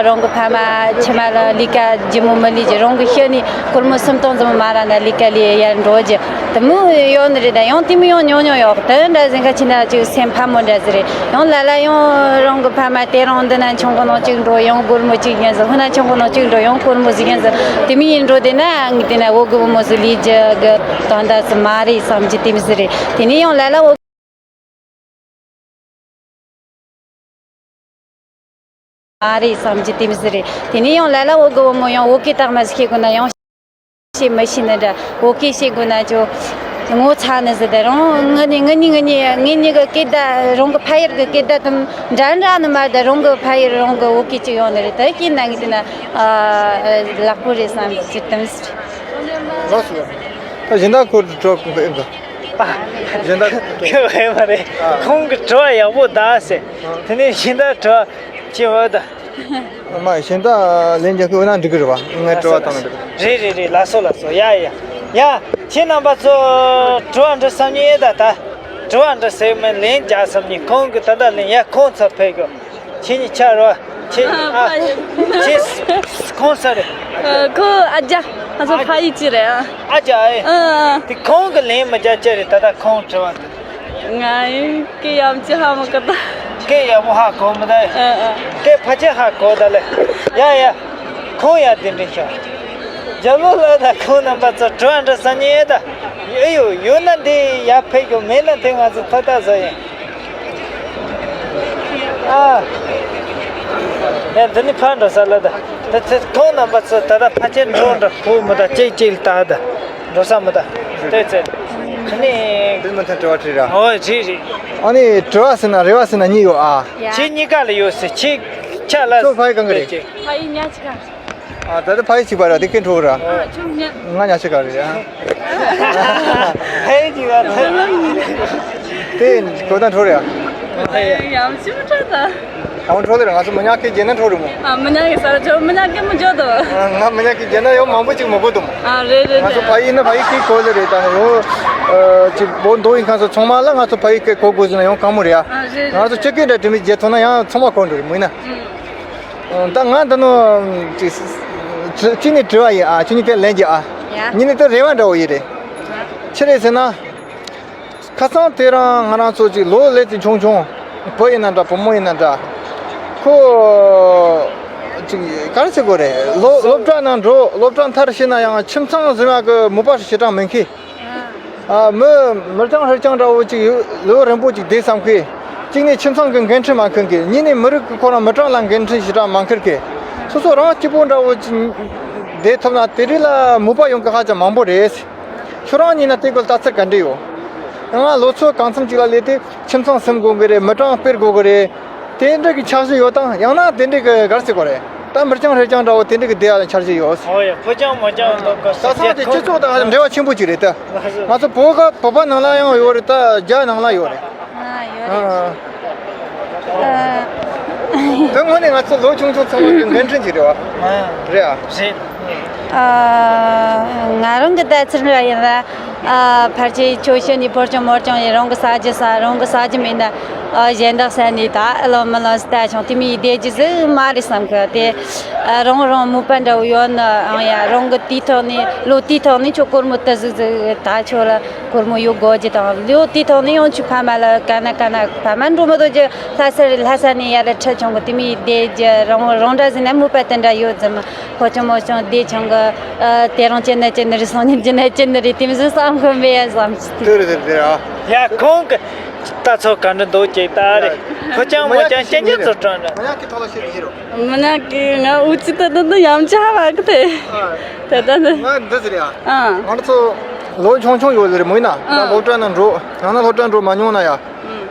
རང་གི་ཕ་མ་ཕྱི་མ་ལ་ལས་ཀ་ལྗིད་མོ་མི་ལས་རྒྱུ། རང་གི་ཤི་ནས་སྒོར་མོ་སུམ་སྟོང་ཙམ་མ་རག་ན་ལས་ཀ་ལས་ཡར་འགྲོ་རྒྱུ། དེ་མོ་ཡོད་ནི་རེད་ད། ཡང་དེ་མོ་ཡང་ཉུང་ཉུང་ཡོད། དེ་འདྲ་ཟེར་མཁན་ཅིག་ན་ཅིག་སེམས་ཕམ་མོ་འདྲ་ཟིག་རེད། ཡང་ལ་ལ་ཡང་རང་གི་ཕ་མ་དེ་རང་འདི་ན་ཆང་ཁང་ནང་གཅིག་འགྲོ། ཡང་སྒོར་མོ་གཅིག་ཉོས་ཟིག་ཧུ་ན་ཆང་ཁང་ནང་གཅིག་འགྲོ། ཡང་སྒོར་མོ་ཟིག་ཉོས་ཟིག་དེ་མོ་ཡིན་འགྲོ་དེ་ན་ངས་དེ་ན་འོ་གི་བུ་མོ་ཟིག་ལས་རྒྱུ་གི་དོན་དག་ཟིག་མ་རེད་བསམ་གྱི་དེ་མོ་ཟིག་རེད། དེ་ནས་ཡང་ལ་ལ་འོ། མ་རེད་བསམ་གྱི་དེ་མོ་ཟིག་རེད། དེ་ནས་ཡང་ལ་ལ་བོད་གི་བུ་མོ་ཡང་བོད་སྐད་དག་མ་ཟིག་ཤེས་དགོས་ན་ཡང་ཤེས་མི་ཤེས་ནི་འདྲ། བོད་སྐད་ཤེས་དགོས་ན་ཅོ་ངོ་ཚ་ནི་ཟིག་དེ་རང་ངི་ནི་ངི་ནི་ངི་ནི་ངི་ནི་གི་སྐད་བརྡ་རང་གི་ཕ་ཡུལ་གི་སྐད་བརྡ་དང་འདྲ་འདྲ་ནི་མ་རེད། རང་གི་ཕ་ཡུལ་རང་གི་བོད་སྐད་ཅིག་ཡོང་ནི་རེད། དེ་སྐད་ན་ངི་དེ་ན་ལག་པོ་རེད་བསམ་གྱི་དེ་མོ་ཟིག་རེད། ལགས་སོ། ད་སྦྱིན་བདག་ཁོ་གྲོགས་ཨེ་འགའ། སྦྱིན་བདག་ཁོ་ཨེ་མ་རེད། ཨ། ཁོང་གི་དྲི་བ་ཡག་པོ་གདའ་ཟེར། ཨ། དེ་ནས་སྦྱིན་བདག་དྲི་བ་ཅི་འོ་ད། མ་སྦྱིན་བདག་ལན་རྒྱག་གི་འོ་ན་འགྲིག་གི་རེད་བ། ངས་དྲི་བ་བཏང་ན་འགྲིག་གི། རེད་རེད་རེད། ལགས་སོ་ལགས་སོ། ཡ་ཡ་ཡ། ཁྱེད་རྣམ་པ་ཚོ་དྲི་བ་འདྲི་བསམ་ནི་ཨེ་ད་ད། དྲི་བ་འདྲི་ཟེར་མིན་ལན་རྒྱག་བསམ་ནི། ཁོང་གི་ད་ད་ལན་ཡ་ཁོང་ཚོ་ཕེབས་དགོས། ཁྱེད་གཉིས་ཆ་རོ། ཁྱེད་ཨ། ཁྱེད་ཁོང་ས་རེད། ཁོ་ཨ་ཅག་ང་ཚོ་ཕ་ཡུལ་གཅིག་རེད། ཨ། ཨ་ཅག་ཨེ། ཨ། དེ་ཁོང་གི་ལན་མི་རྒྱག་ཅི་རེད། ད་ལྟ་ཁོང་དྲི་བ་འདི། ང་ཡིན་སྐད་ཡམ་ཅི་ཧ་མི་གོ་ད། སྐད་ཡག་པོ་ཧ་གོ་མི་ད། ཨ་ཨ། སྐད་ཕལ་ཆེར་ཧ་གོ་ད་ལེ། ཡ་ཡ། ཁོང་ཡ་དེ་འདྲ་ཤོག་རྒྱ་ལོ་ལ་ད་ཁོང་རྣམ་པ་ཚོ་དྲི་བ་འདྲི་ས་ཉེ་ད། ཨེ་ཡོ་ཡོད་ན་འདི་ཡར་ཕེབས་དགོས། མེད་ན་དེ་ང་ཚོ་ཐོག་ཐག་བཟོ་ཡིན། ཨ། ཡ་འདི་ནི་ཕར་འགྲོ་ས་ལ་ད། ད་ཚེ་ཁོང་རྣམ་པ་ཚོ་ད་ད་ཕ་ཆེར་འགྲོ་འགྲོ་ཕོ་མི་ད་ཅིག་ཅིག་ལ་ད་ད་འགྲོ་ས་མི་ད། ལྟོས་ཚེ། དེ་ནི། དེ་མི་ཐོན་དྲི་བ་དྲིས་ར། ཨོ་རེད་རེད། ཨ་ནི་དྲི་བ་ཟེར་ན་རེ་བ་ཟེར་ན་གཉིས་ཡོད་ཨ། ཡ། ཁྱེད་གཉིས་ཀ་ལ་ཡོད་ཟེར་ཁྱེད་ཆ་ལ། ཁྱོད་ཕ་ཡུལ་གང་གི་རེད། ཕ་ཡུལ་ཉག་ཆུ་ཁ། ཨ། ད་ལྟ་ཕ་ཡུལ་གཅིག་པ་ར་དེ་སྐད་འཕྲོ་གི་ར། ཨ། ཁྱོད་ཉག་ང་ཉག་ཆུ་ཁ་རེད་ཨ། ཕ་ཡུལ་གཅིག་པ་ར། དེ་གོ་ད་འཕྲོ་རེད་ཨ། ཡ་མཆུ་མ་ཁྲོ་ད། ཨང་ཁྲོ་ལེ་ར་ང་ཚོ་མི་ཉག་གི་རྗེས་ན་ཁྲོ་རུ་མོ། ཨ་མི་ཉག་གི་སར་ཇོ་མི་ཉག་གི་མི་ཇོ་དོ། ང་མི་ཉག་གི་རྗེས་ན་ཡོ་མང་པོ་ཅིག་མི་གོ་དོ་མོ། ཨ་རེད་རེད་ང་ཚོ་རེད། ཕ་ཡི་ན་ཕ་ཡི་གི་གོ་ལེ་རེད་ད་ཡོ། ཅིག་བོ་མདོ་ཡིན་ཁང་ཚོ་ཚང་མ་ལ་ང་ཚོ་ཕ་ཡི་གི་གོ་དགོས་ཟེར་ན་ཡོང་གང་མོ་རེད་ཨ། ཨ་རེད་ང་ཚོ་རེད། སྤྱི་སྐད་འདྲ་དྲི་མི་རྗེས་ཐོན་ན་ཡང་ཚང་མ་གོ་འགྲོ་རེད་མོ་ཡིན་ན། ཨུམ། ད་ང་འདི་ནོ་ཅིག་ཅི་ནས་དྲི་བ་ཡིན་ཨ་ཅི་ནས་དེ་ལན་གྱི་ཨ། ཡ། ཉི་ནས་དེ་རེ་བ་འདྲ་བོ་ཡིན་རེད། ཆི་རེད་ཟེར་ན། ཁ་སང་དེ་རང་ང་རང་ཚོ་ཅིག་ལོ་ལས་ཏེ་ཆུང་ཆུང་། བུ་ཡིན་ན་འདྲ་བུ་མོ་ཡིན་ན་འདྲ། ཁོ་ཅིག་ག་རེ་བྱེད་དགོས་རེད་ལོ་སློབ་གྲྭ་ནང་འགྲོ་སློབ་གྲྭ་མཐར་ཕྱིན་ན་ཡང་ཁྱིམ་ཚང་ཟིན་པ་གི་མོས་པ་ཞེ་དྲག་མི་འཁྱེར། ཨ་མི་མི་རྐྱང་ཧྲི་རྐྱང་འདྲ་བོ་ཅིག་ཡོད་ལོ་རིང་པོ་ཅིག་བསྡད་བསམ་གི་གཅིག་ནས་ཁྱིམ་ཚང་གི་འགན་འཁྲི་མ་འཁུར་གི་གཉིས་ནས་མི་རིགས་ཀྱི་ཁོ་རང་མི་གྲངས་ལ་འགན་འཁྲི་ཞེ་དྲག་མ་འཁུར་གི་སོ་སོ་རང་སྐྱིད་པོ་འདྲ་བོ་ཅིག་བསྡད་ཐུབ་ན་དེ་རིགས་ལ་མོས་པ་ཡོང་གི་ཧ་ཅང་མང་པོ་རེད། ཁྱོད་རང་ཉིད་ན་དེ་སྐོར་ལྟ་ཚུལ་ག་འདྲ་ཡོད། ང་ལོ་ཚོད་གང་འཚམ་ཅིག་ལ་སླེབས་ཏེ་ཁྱིམ་ཚང་ཟིན་དགོས་གི་རེད་མི་གྲངས་སྤེལ་དགོས་གི་རེད། དེ་འདྲ་གི་འཆར་གཞི་ཡོད་དང་ཡང་ན་དེ་འདྲ་གི་ག་རེ་ཟེར་དགོས་རེད་ད་མི་རྐྱང་ཧྲི་རྐྱང་འདྲ་བོ་དེ་འདྲ་གི་བསྡད་ཡ་ལ་འཆར་གཞི་ཡོད། ཨོ་ཡ་ཕོ་རྐྱང་མོ་རྐྱང་འདུག་གི་ད་ཚང་དེ་སྤྱི་ཚོགས་དང་འབྲེལ་བ་ཆེན་པོ་ཅིག་རེད་ད། ང་ཚོ་བོད་ག་བོད་པ་ནང་ལ་ཡང་ཡོད་རེད་ད་རྒྱ་ནང་ལ་ཡོད་རེད། ཨ་ཡོད་རེད། ཨ། ཨ། དོན་དངོས་ནས་ང་ཚོ་ལོ་ཆུང་ཆུང་ཚང་མ་གི་འགན་འཁྲི་ཅིག་རེད་བ། ཨ། རེད་ཨ། རེད། ཨ། ང་རང་གི་ལྟ་ཚུལ་ར་ཡིན་ལ། ཨ། ཕལ་ཆེར་ཁྱོད་ཤི་ནས་ཕོ་རྐྱང་མོ་རྐྱང་ཡིན་རང་གི་ཟ་རྒྱུ་ཟ་རང་གི་ཟ་རྒྱུ་མེད་ན། ཨ། གཞན་དག་ཟ་ནས་ད་ཨ་ལོ་མི་ལོ་ཟ་ད་ཆང་དེ་མིའི་བསྡད་རྒྱུ་ཟིག་མ་རེད་བསམ་གི་དེ། ཨ། རང་རང་མོས་པ་འདྲ་བོ་ཡོད་ན་ཨང་ཡ་རང་གི་དེའི་ཐོག་ནས་ལོ་དེའི་ཐོག་ནས་ཁྱོད་སྒོར་མོ་དུ་ཟིག་ཟིག་ད་ཁྱོད་ལ། སྒོར་མོ་ཡོད་དགོས་ཀྱི་དང་ལོ་དེའི་ཐོག་ནས་ཡང་ཆུ་ཕ་མ་ལ་ག་ན་ག་ན་ཕ་མ་འགྲོ་མི་འདུག་ཀྱི་ལྷ་ས་རེད་ལྷ་ས་ནས་ཡར་ལ་ཁྲིད་ཆུང་གི་དེ་མིའི་བསྡད་ཀྱི་རང་རང་འདྲ་ཟིན་ན་མོས་པ་དེ་འདྲ་ཡོད་ཙམ་ཕོ་ཆུང་མོ་ཆུང་བསྡད་ཆུང་གི་དེ་རང་ཅི་ན་ཅི་ནི་རེད་སང་ཉིན་ཅི་ན་ཅི་ནི་རེད་དེ་མི་ཟིན་བསམ་གི་མེད་ཡ་བསམ་ཅི། དེ་རེད་དེ་རེད་ཨ། ཡ་ཁོང་གི་ལྟ་ཚོད་ག་འདྲ་འདུག་ཅེས་ལྟ་རེད་ཕོ་ཆུང་མོ་ཆུང་སྐྱེ་འགྱུར་ཚོ་དྲན་རེད། མི་ཉག་གི་ཐོག་ལ་ཤེས་ཀྱི་ཡིན་རོ། མི་ཉག་གི་ང་འུ་ཅི་ད་ད་ད་ཡམ་ཆ་བ་གི་དེ། ད་ད་ད། ང་འདི་ཟེར་ཡ། ཨ། ང་ཚོ་ལོ་ཆུང་ཆུང་ཡོད་ལེ་རེད་མོ་ཡིན་ན། ཨ། ང་སློབ་གྲྭ་ནང་འགྲོ། ཡང་ན་སློབ་གྲྭ་འགྲོ་མ་མྱོང་ན་ཡ། ཨ།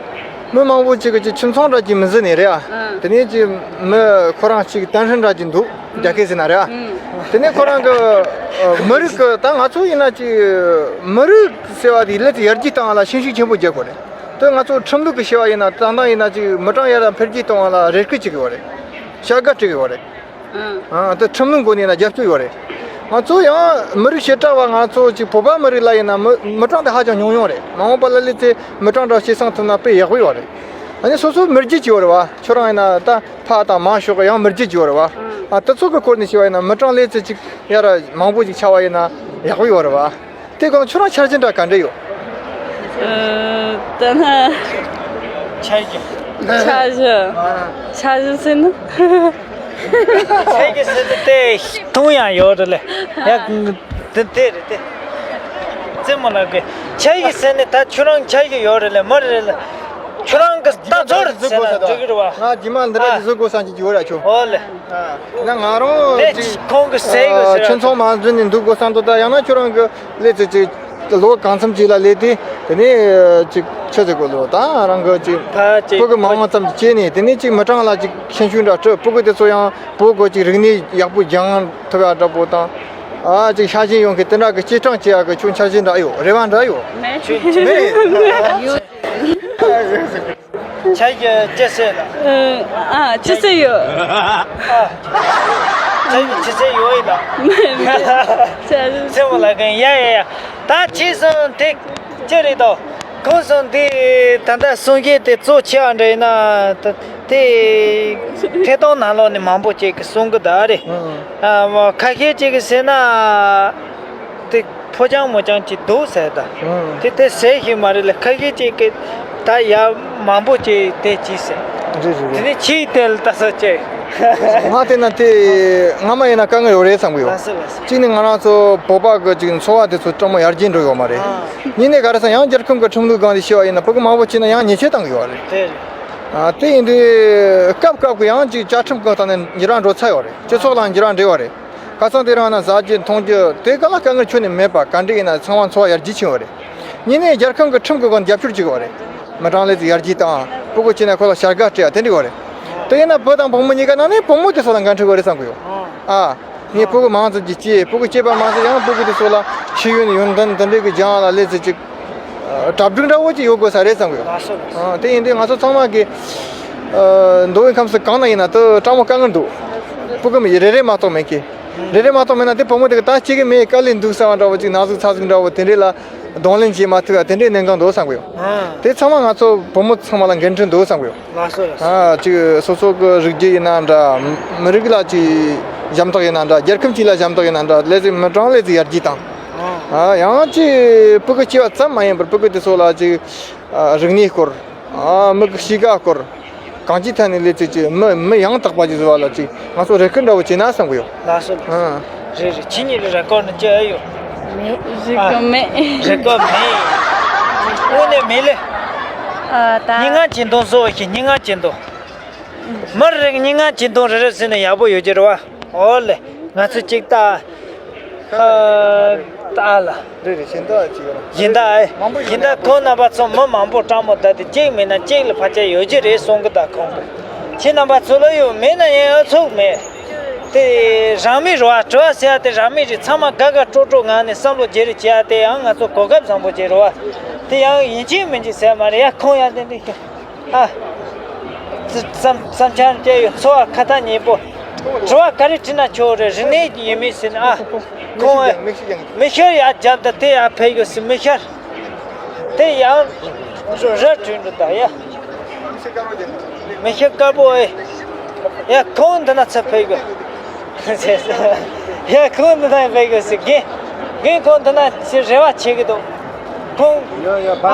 མི་མང་པོ་ཅིག་གི་ཅིག་ཁྱིམ་ཚང་འདྲ་ཅིག་མི་ཟིན་ནས་རེད་ཨ། ཨ། དེ་ནས་ཅིག་མི་ཁོ་རང་ཅིག་གཏན་ཧྲིལ་འདྲ་ཅིག་འདུག་རྒྱ་སྐད་ཟེར་ན་རེད་ཨ། ཨ། དེ་ནས་ཁོ་རང་གི་མི་རིགས་གི་ད་ང་ཚོ་ཡིན་ན་ཅིག་མི་རིགས་ཟེར་བ་དེ་ལས་ཡར་རྒྱས་བཏང་བ་ལ་ཤན་ཤུགས་ཆེན་པོ་རྒྱག་དགོས་རེད། དེ་ང་ཚོ་ཁྲིམས་ལུགས་ཀྱི་བཤད་པ་ཡིན་ན་ད་ལྟ་ཡིན་ན་ཅིག་མི་གྲངས་ཡར་འཕེལ་རྒྱས་གཏོང་བ་ལ་རེ་སྐུལ་བྱེད་ཀྱི་ཡོད་རེད། བྱ་དགའ་སྤྲད་ཀྱི་ཡོད་རེད། ཨང་། ཨ་དེ་ཁྲིམས་ལུགས་སྒོ་ནས་ན་རྒྱབ་སྐྱོར་ཡོད་རེད། ང་ཚོ་ཡང་མི་རིགས་བྱེ་བྲག་པ་ང་ཚོ་ཅིག་བོད་པ་མི་རིགས་ལ་ཡིན་ན་མི་མི་གྲངས་དེ་ཧ་ཅང་ཉུང་ཉུང་རེད། མ་འོངས་པ་ལ་སླེབས་ཚེ་མི་གྲངས་འདྲ་བྱེད་སང་ཐུབ་ན་དཔེ་ཡག་པོ་ཡོད་རེད། ཨ་ནི་སོ་སོ་མི་རྒྱུད་ཀྱི་ཡོད་རེད་བ། ཁྱོད་རང་ཡིན་ན་ད་ཕ་དང་མ་ཤོག་གི་ཡང་མི་རྒྱུད་ཀྱི་ཡོད་རེད་བ། ཨ་དེ་ཚོ་གི་སྐོར་ནས་བཤད་པ་ཡིན་ན་མི་གྲངས་སླེབས་ཚེ་ཅིག་ཡར་མང་པོ་ཅིག་ཆགས་པ་ཡིན་ན་ཡག་པོ་ཡོད་རེད་བ། དེ་གང་ཁྱོད་རང་འཆར་གཞི་འདྲ་ག་འདྲ་ཡོད། ཨ། ད་ན། འཆར་གཞི། འཆར་གཞི། འཆར་གཞི་ཟེར་ན། འཆར་གཞི་ཟེར་ན་དེ་མཐོང་ཡང་ཡོད་རེད་ལེ། ཡ། དེ་དེ་རེད་དེ། རྩེད་མོ་ལགས་ཀྱི་འཆར་གཞི་ཟེར་ནས་ད་ཁྱོད་རང་འཆར་གཞི་ཡོད་རེད་ལེ་མ་རེད་ལེ། ཁྱོད་རང་གི་ལྟ་ཚུལ་ཟེར་ན་འགྲིག་གི་རེད་བ། ང་རྗེས་མ་འདི་འདྲ་ཅིག་བཟོ་དགོས་བསམ་གྱི་ཡོད་ར་ཁྱོད། ཨོ་ལེ། ན་ང་རང་དེ་ཅིག་ཁོང་གི་ཟས་གི་ཨ་ཟེར་ཁྱིམ་ཚང་མ་འཛིན་ནས་འདུག་དགོས་བསམ་འདུག་ད་ཡང་ན་ཁྱོད་རང་གི་སླེབས་ཚེ་ཅིག་ལོ་གང་འཚམ་ཅིག་ལ་སླེབས་ཏེ་དེ་ནས་ཅིག་ཆི་ཟེར་དགོས་ལོ་ད་རང་གི་ཅིག་ཕ་ཅིག་སྤུ་གུ་མང་བ་ཙམ་ཅིག་སྐྱེས་ནས་དེ་ནས་ཅིག་མི་གྲངས་ལ་ཅིག་ཤན་ཤུགས་འདྲ་སྤྲོད་སྤུ་གུ་དེ་ཚོ་ཡང་བོད་གོ་ཅིག་རིག་གནས་ཡག་པོ་སྦྱང་ཐུབ་ཡ་འདྲ་པོ་དང་ཨ་ཅིག་ཤ་ཞེན་ཡོང་མཁན་དེ་འདྲ་གི་སྐྱེ་གྲངས་སྐྱེ་ཡ་གི་ཁྱོད་འཆར་གཞི་འདྲ་ཡོད་རེ་བ་འདྲ་ཡོད། མེད། ཡོད། འཆར་གཞི་ཅི་ཟེར་ལ། ཨ། ཅི་ཟེར་ཡོད། ཨ། འཆར་གཞི་ཅི་ཟེར་ཡོད་ཡིན་ལ། མེད་མེད། ཟེར་མོ་ལ་གན་ཡ་ཡ་ཡ། ད་ཅི་སོང་དེ་ཅི་རེད་དོ། ཁོང་སོང་དེ་ད་ལྟ་གསུང་བཤད་དེ་གཙོ་ཆེ་བ་འདྲ་ཡིན་ན་ད་དེ་ཐད་གཏོང་ནང་ལོགས་ནས་མང་པོ་ཅིག་གིས་གསུང་གི་གདའ་རེད། ཨ། ཁ་ཤས་ཅིག་གིས་ཟེར་ན་དེ། ཕོ་རྐྱང་མོ་རྐྱང་ཅིག་འདུག་ཟེར་ད། ཨང་། དེ་དེ་ཟེར་ཞིག་མ་རེད་ལ་ཁ་ཤས་ཅིག་གིས་ད་ཡ་མང་པོ་ཅིག་དེ་ཅིག་ཟེར། རེད་རེད་དེ་རེད། ནས་ཕྱིའི་དེ་ལ་ལྟ་ས་ཅིག་ང་དེ་ན་དེ་སྔ་མ་ཡིན་ན་དཀའ་ངལ་ཡོད་རེད་བསམ་གི་ཡོད། ལགས་སོ་ལགས་སོ། གཅིག་ནི་ང་རང་ཚོ་བོད་པ་གི་ཅིག་འཚོ་བ་དེ་ཚོ་སྤྲང་མོ་ཡར་རྒྱས་འགྲོ་ཡོད་མ་རེད། ཨང་། གཉིས་ནས་ག་རེ་ཟེར་ཡང་རྒྱལ་ཁབ་གི་ཁྲིམས་ལུགས་སྒང་དེ་བཤད་པ་ཡིན་ན་ཕྲུ་གུ་མང་པོ་སྐྱེས་ན་ཡང་ཉེས་ཆད་བཏང་གི་ཡོད་རེད། དེ་རེད། ཨ་དེ་ཡིན་དུས་སྐབས་སྐབས་གི་ཡང་ཅིག་བཅའ་ཁྲིམས་གི་ཐོག་ནས་འགྱུར་བ་འགྲོ་ཚར་ཡོད་རེད། སྤྱི་ཚོགས་ལ་འགྱུར་བ་འགྲོ་བ་རེད། ཁ་སང་དེ་རིང་ན་ཟ་རྒྱུ་འཐུང་རྒྱུ་དེ་ག་ལ་དཀའ་ངལ་ཁྱོན་ནས་མེད་པ་ག་འདྲ་ཡིན་ན་ཚང་མ་འཚོ་བ་ཡར་རྒྱས་ཕྱིན་པ་རེད། གཉིས་ནས་རྒྱལ་ཁབ་ཀྱི་ཁྲིམས་ཀྱི་སྒོ་ནས་རྒྱབ་སྐྱོར་བྱེད་དགོས་པ་རེད། མི་གྲངས་ལས་ཚོད་ཡར་རྒྱས་དང་སྤུ་གུ་སྐྱེས་ན་ཁོ་ལ་བྱ་དགའ་སྤྲད་ཡ་དེ་འདྲ་དགོས་རེད། དེ་ཡིན་ན་བུ་དང་བུ་མོ་གཉིས་ཀ་ནང་ནས་བུ་མོ་དེ་ཚོ་ལ་འགན་འཁྲི་དགོས་རེད་བསམ་གི་ཡོད། ཨ། ངས་སྤུ་གུ་མང་ཙམ་ཅིག་སྐྱེས་སྤུ་གུ་སྐྱེས་པ་མ་ཟད་ཡང་སྤུ་གུ་དེ་ཚོ་ལ་ཤེས་ཡོན་ཡོན་ཏན་དེ་འདྲ་གི་སྦྱང་ཡ་ལ་ལས་ཚོད་ཅིག་གྲ་སྒྲིག་འདྲ་བོ་ཅིག་ཡོད་དགོས་ས་རེད་བསམ་གི་ཡོད། ལགས་སོ། ལགས་སོ། ཨ། དེ་ཡིན་དུས་ང་ཚོ་ཚང་མ་གི་ཨ། མདོ་དབུས་ཁམས་གསུམ་གང་ན་ཡིན་ན་དུ་སྤྲང་མོ་དཀའ་ངལ་འདུག་སྤུ་གུ་མི་རེ་རེ་མ་གཏོགས་མེད་གི། རེ་རེ་མ་གཏོགས་མེད་ན་དེ་བུ་མོ་དེ་གི་ད་ཅིག་གི་མེད་དཀའ་ལས་འདུག་བསམ་པ་འདྲ་བོ་ཅིག་ན་ཟུག་ཚ་ཟུག་འདྲ་བོ་དེ་འདྲས་ལ་གདོང་ལེན་བྱེད་མ་ཐུབ་ཡ་དེ་འདྲས་གནད་འགག་འདུག་བསམ་གི་ཡོད། ཨ། དེ་ཚང་མ་ང་ཚོ་བུ་མོ་ཚང་མ་ལ་འགན་འཁྲི་འདུག་བསམ་གི་ཡོད། ལགས་སོ། ལགས་སོ། ཨ། ཅིག་སོ་སོ་གི་རིགས་རྒྱུད་ཡིན་ན་འདྲ། མི་རིགས་ལ་ཅིག་ཞབས་འདེགས་ཡིན་ན་འདྲ། རྒྱལ་ཁབ་ཅིག་ལ་ཞབས་འདེགས་ཡིན་ན་འདྲ། ལས་ཟིག་མི་གྲངས་ལས་ཟིག་ཡར་རྒྱས་དང་། ཨ། ཡང་ཅིག་སྤུ་གུ་སྐྱེ་བ་ཙམ་མ་ཡིན་པར་སྤུ་གུ་དེ་ཚོ་ལ་ཅིག་ཨ། རིག་གནས་སྐོར། ཨ། མི་གི་གཤིས་ཀ་སྐོར། གང་ཅིའི་ཐད་ནས་ལས་ཚིག་ཅིག་མི་མི་ཡང་དག་པ་ཅིག་བཟོ་བ་ལ་ཅིག་ང་ཚོ་རེ་སྐུལ་འདྲ་བོ་བྱས་ན་བསམ་གི་ཡོད། ལགས་སོ། ལགས་སོ། ཨ། རེད་རེད། ཁྱེད་གཉིས་ལ་རེ་སྐུལ་ནི་ཅི་ཡོད། མེད། རེ་སྐུལ་མེད། རེ་སྐུལ་མེད། དངོས་གནས་མེད་ལེ། ཨ། ད། སྙན་ངག་གི་འདོན་བཟོ་བ་ཞིག་སྙན་ངག་གི་འདོན། མི་རེ་རེ་སྙན་ངག་གི་འདོན་རེ་རེ་ཟེར་ན་ཡག་པོ་ཡོད་ཀྱི་རེད་བ། འོ་ལེ། ང་ཚོ་གཅིག་ལྟ། ཨ། ལྟ་ལ། རེད་རེད། གཞན་དག་ཅིག་ཡོད་ན། གཞན་དག་ཨེ། མང་པོ་ཡོད་ན། གཞན་དག་ཁོང་རྣམ་པ་ཚོ་མི་མང་པོ་སྤྲང་མོ་བསྡད་དེ་གཅིག་མེད་ན་གཅིག་ལ་ཕལ་ཆེར་ཡོད་ཀྱི་རེད་གསུང་གི། ད་ཁོང་གི་ཁྱེད་རྣམ་པ་ཚོ་ལ་ཡོད་མེད་ན་ཡང་ཨ་ཚུགས་མེད། དེ་རང་མི་རེད་བ། དྲི་བ་ཟེར་ཡ་དེ་རང་མི་རེད། ཚང་མ་དགའ་དགའ་སྤྲོ་སྤྲོ་ངང་ནས་བསམ་བློ་བརྗེ་རེས་བྱེད་ཡ་དེ་ཡང་ང་ཚོ་གོ་སྐབས་བཟང་པོ་ཅིག་རེད་བ། དེ་ཡང་ཡིན་གཅིག་མིན་གཅིག་ཟེར་མ་རེད་ཡ། ཁོང་ཡ་དེ་འདྲ་ཞིག་ཨ། བསམ་བསམ་འཆར་སྐྱེ་ཡོད། འཚོ་བ་ཁ་ཐག་ཉེ་པོ། དྲི་བ་ག་རེ་དྲིས་ན་ཆོག་རེད། རིག་གནས་ཡིན་མིན་ཟེར་ན། ཨ། ཁོང་ཨེ། མིག་ཤེལ་ཡག་མིག་ཤེལ་ཡར་རྒྱབ་དང་དེ་ཡར་ཕེབས་ཡོད་ཟེར། མིག་ཤེལ་དེ་ཡང་ར་བྲིས་འགྲོ་ད་ཡ། མིག་ཤེལ་དཀར་པོ་ཨེ། ཡ། ཁོང་འདི་ན་ཚུར་ཕེབས་ཡོད། ཡ། ཁོང་འདི་ན་ཕེབས་ཡོད་ཟེར། རྒན། རྒན་ཁོང་འདི་ན་ཅིག་རེ་བ་བྱེད་ཀྱི་འདུག་ཁོང་། ཡ་ཡ། ཕ།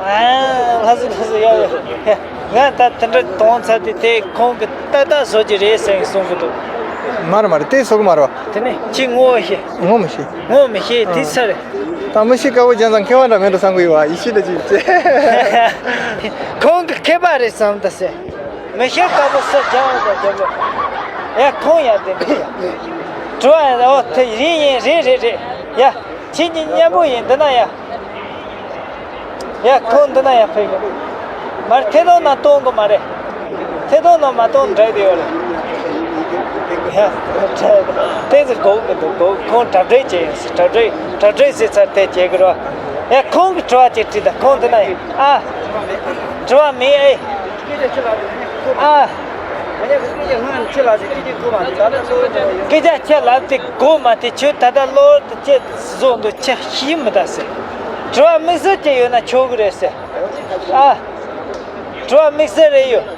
ཨ། ཨ། ལགས་སོ་ལགས་སོ། ཡ་ཡ། ཡ། ང་ད་དེ་འདྲ་གཏོང་ཚར་དུས་དེ་ཁོང་གིས་ཏག་ཏག་བཟོ་གི་རེད་ཟེར་གསུང་གི་འདུག་མ་རེད་མ་རེད། དེ་བཟོ་གི་མ་རེད་བ། དེ་ནས་ཁྱེད་ངོ་ཤེས། ངོ་མི་ཤེས། ངོ་མི་ཤེས། དེ་ཚར་རེད། ད་མི་ཤེས་དཀར་པོ་རྒྱན་ཚང་མཁས་པ་འདྲ་མེད་འགྲོ་བསམ་གི་ཡོད་བ། ཡིད་ཆེས་འདྲ་ཅིག་བྱས། ཁོང་གི་མཁས་པ་རེད་བསམ་ད་ཟེར། མི་ཤེས་དཀར་པོ་སུ་རྒྱན་འོང་ད་རྒྱབ་ལོ། ཡ། ཁོང་ཡ་དེ་འདྲ་ཡ། དྲི་བ་ཡ། ཨོ། དེ་རིང་ཡིན། རེད་རེད་རེད། ཡ། ཁྱེད་ཀྱི་མཉམ་པོ་ཡིན་འདི་ན་ཡ། ཡ། ཁོང་འདི་ན་ཡ་ཕེབས་ཡོད། མར་ཐད་གཏོང་ནང་གཏོང་དགོས་མ་རེད། ཐད་གཏོང་ནང་མ་གཏོང་འདྲ་དེ་ཡོད་རེད། ཡ། དེ་ཚོ་དགོས་གི་འདུག་དགོས། ཁོང་གྲ་སྒྲིག་བྱས་ཡོད་ཟེར། གྲ་སྒྲིག་གྲ་སྒྲིག་ཟེར་ཚར་དེ་བྱེད་དགོས་རེད་བ། ཡ། ཁོང་གི་དྲི་བ་ཅིག་དྲིས་དང་། ཁོང་འདི་ན་ཡ། ཨ། དྲི་བ་མེད་ཨེ། ཨ། སྐད་ཆ་ཁྱེད་ལབ་དེ་གོ་མ་དེ། ཁྱོད་ད་ལྟ་གློ་བུར་དུ་ཁྱེད་བཟོ་འདུག་ཁྱེད་ཤེས་མི་ད་ཟེར། དྲི་བ་དམིགས་བསལ་ཅིག་ཡོད་ན་ཆོག་གི་རེད་ཟེར། ཨ། དྲི་བ་དམིགས་བསལ་རེ་ཡོད།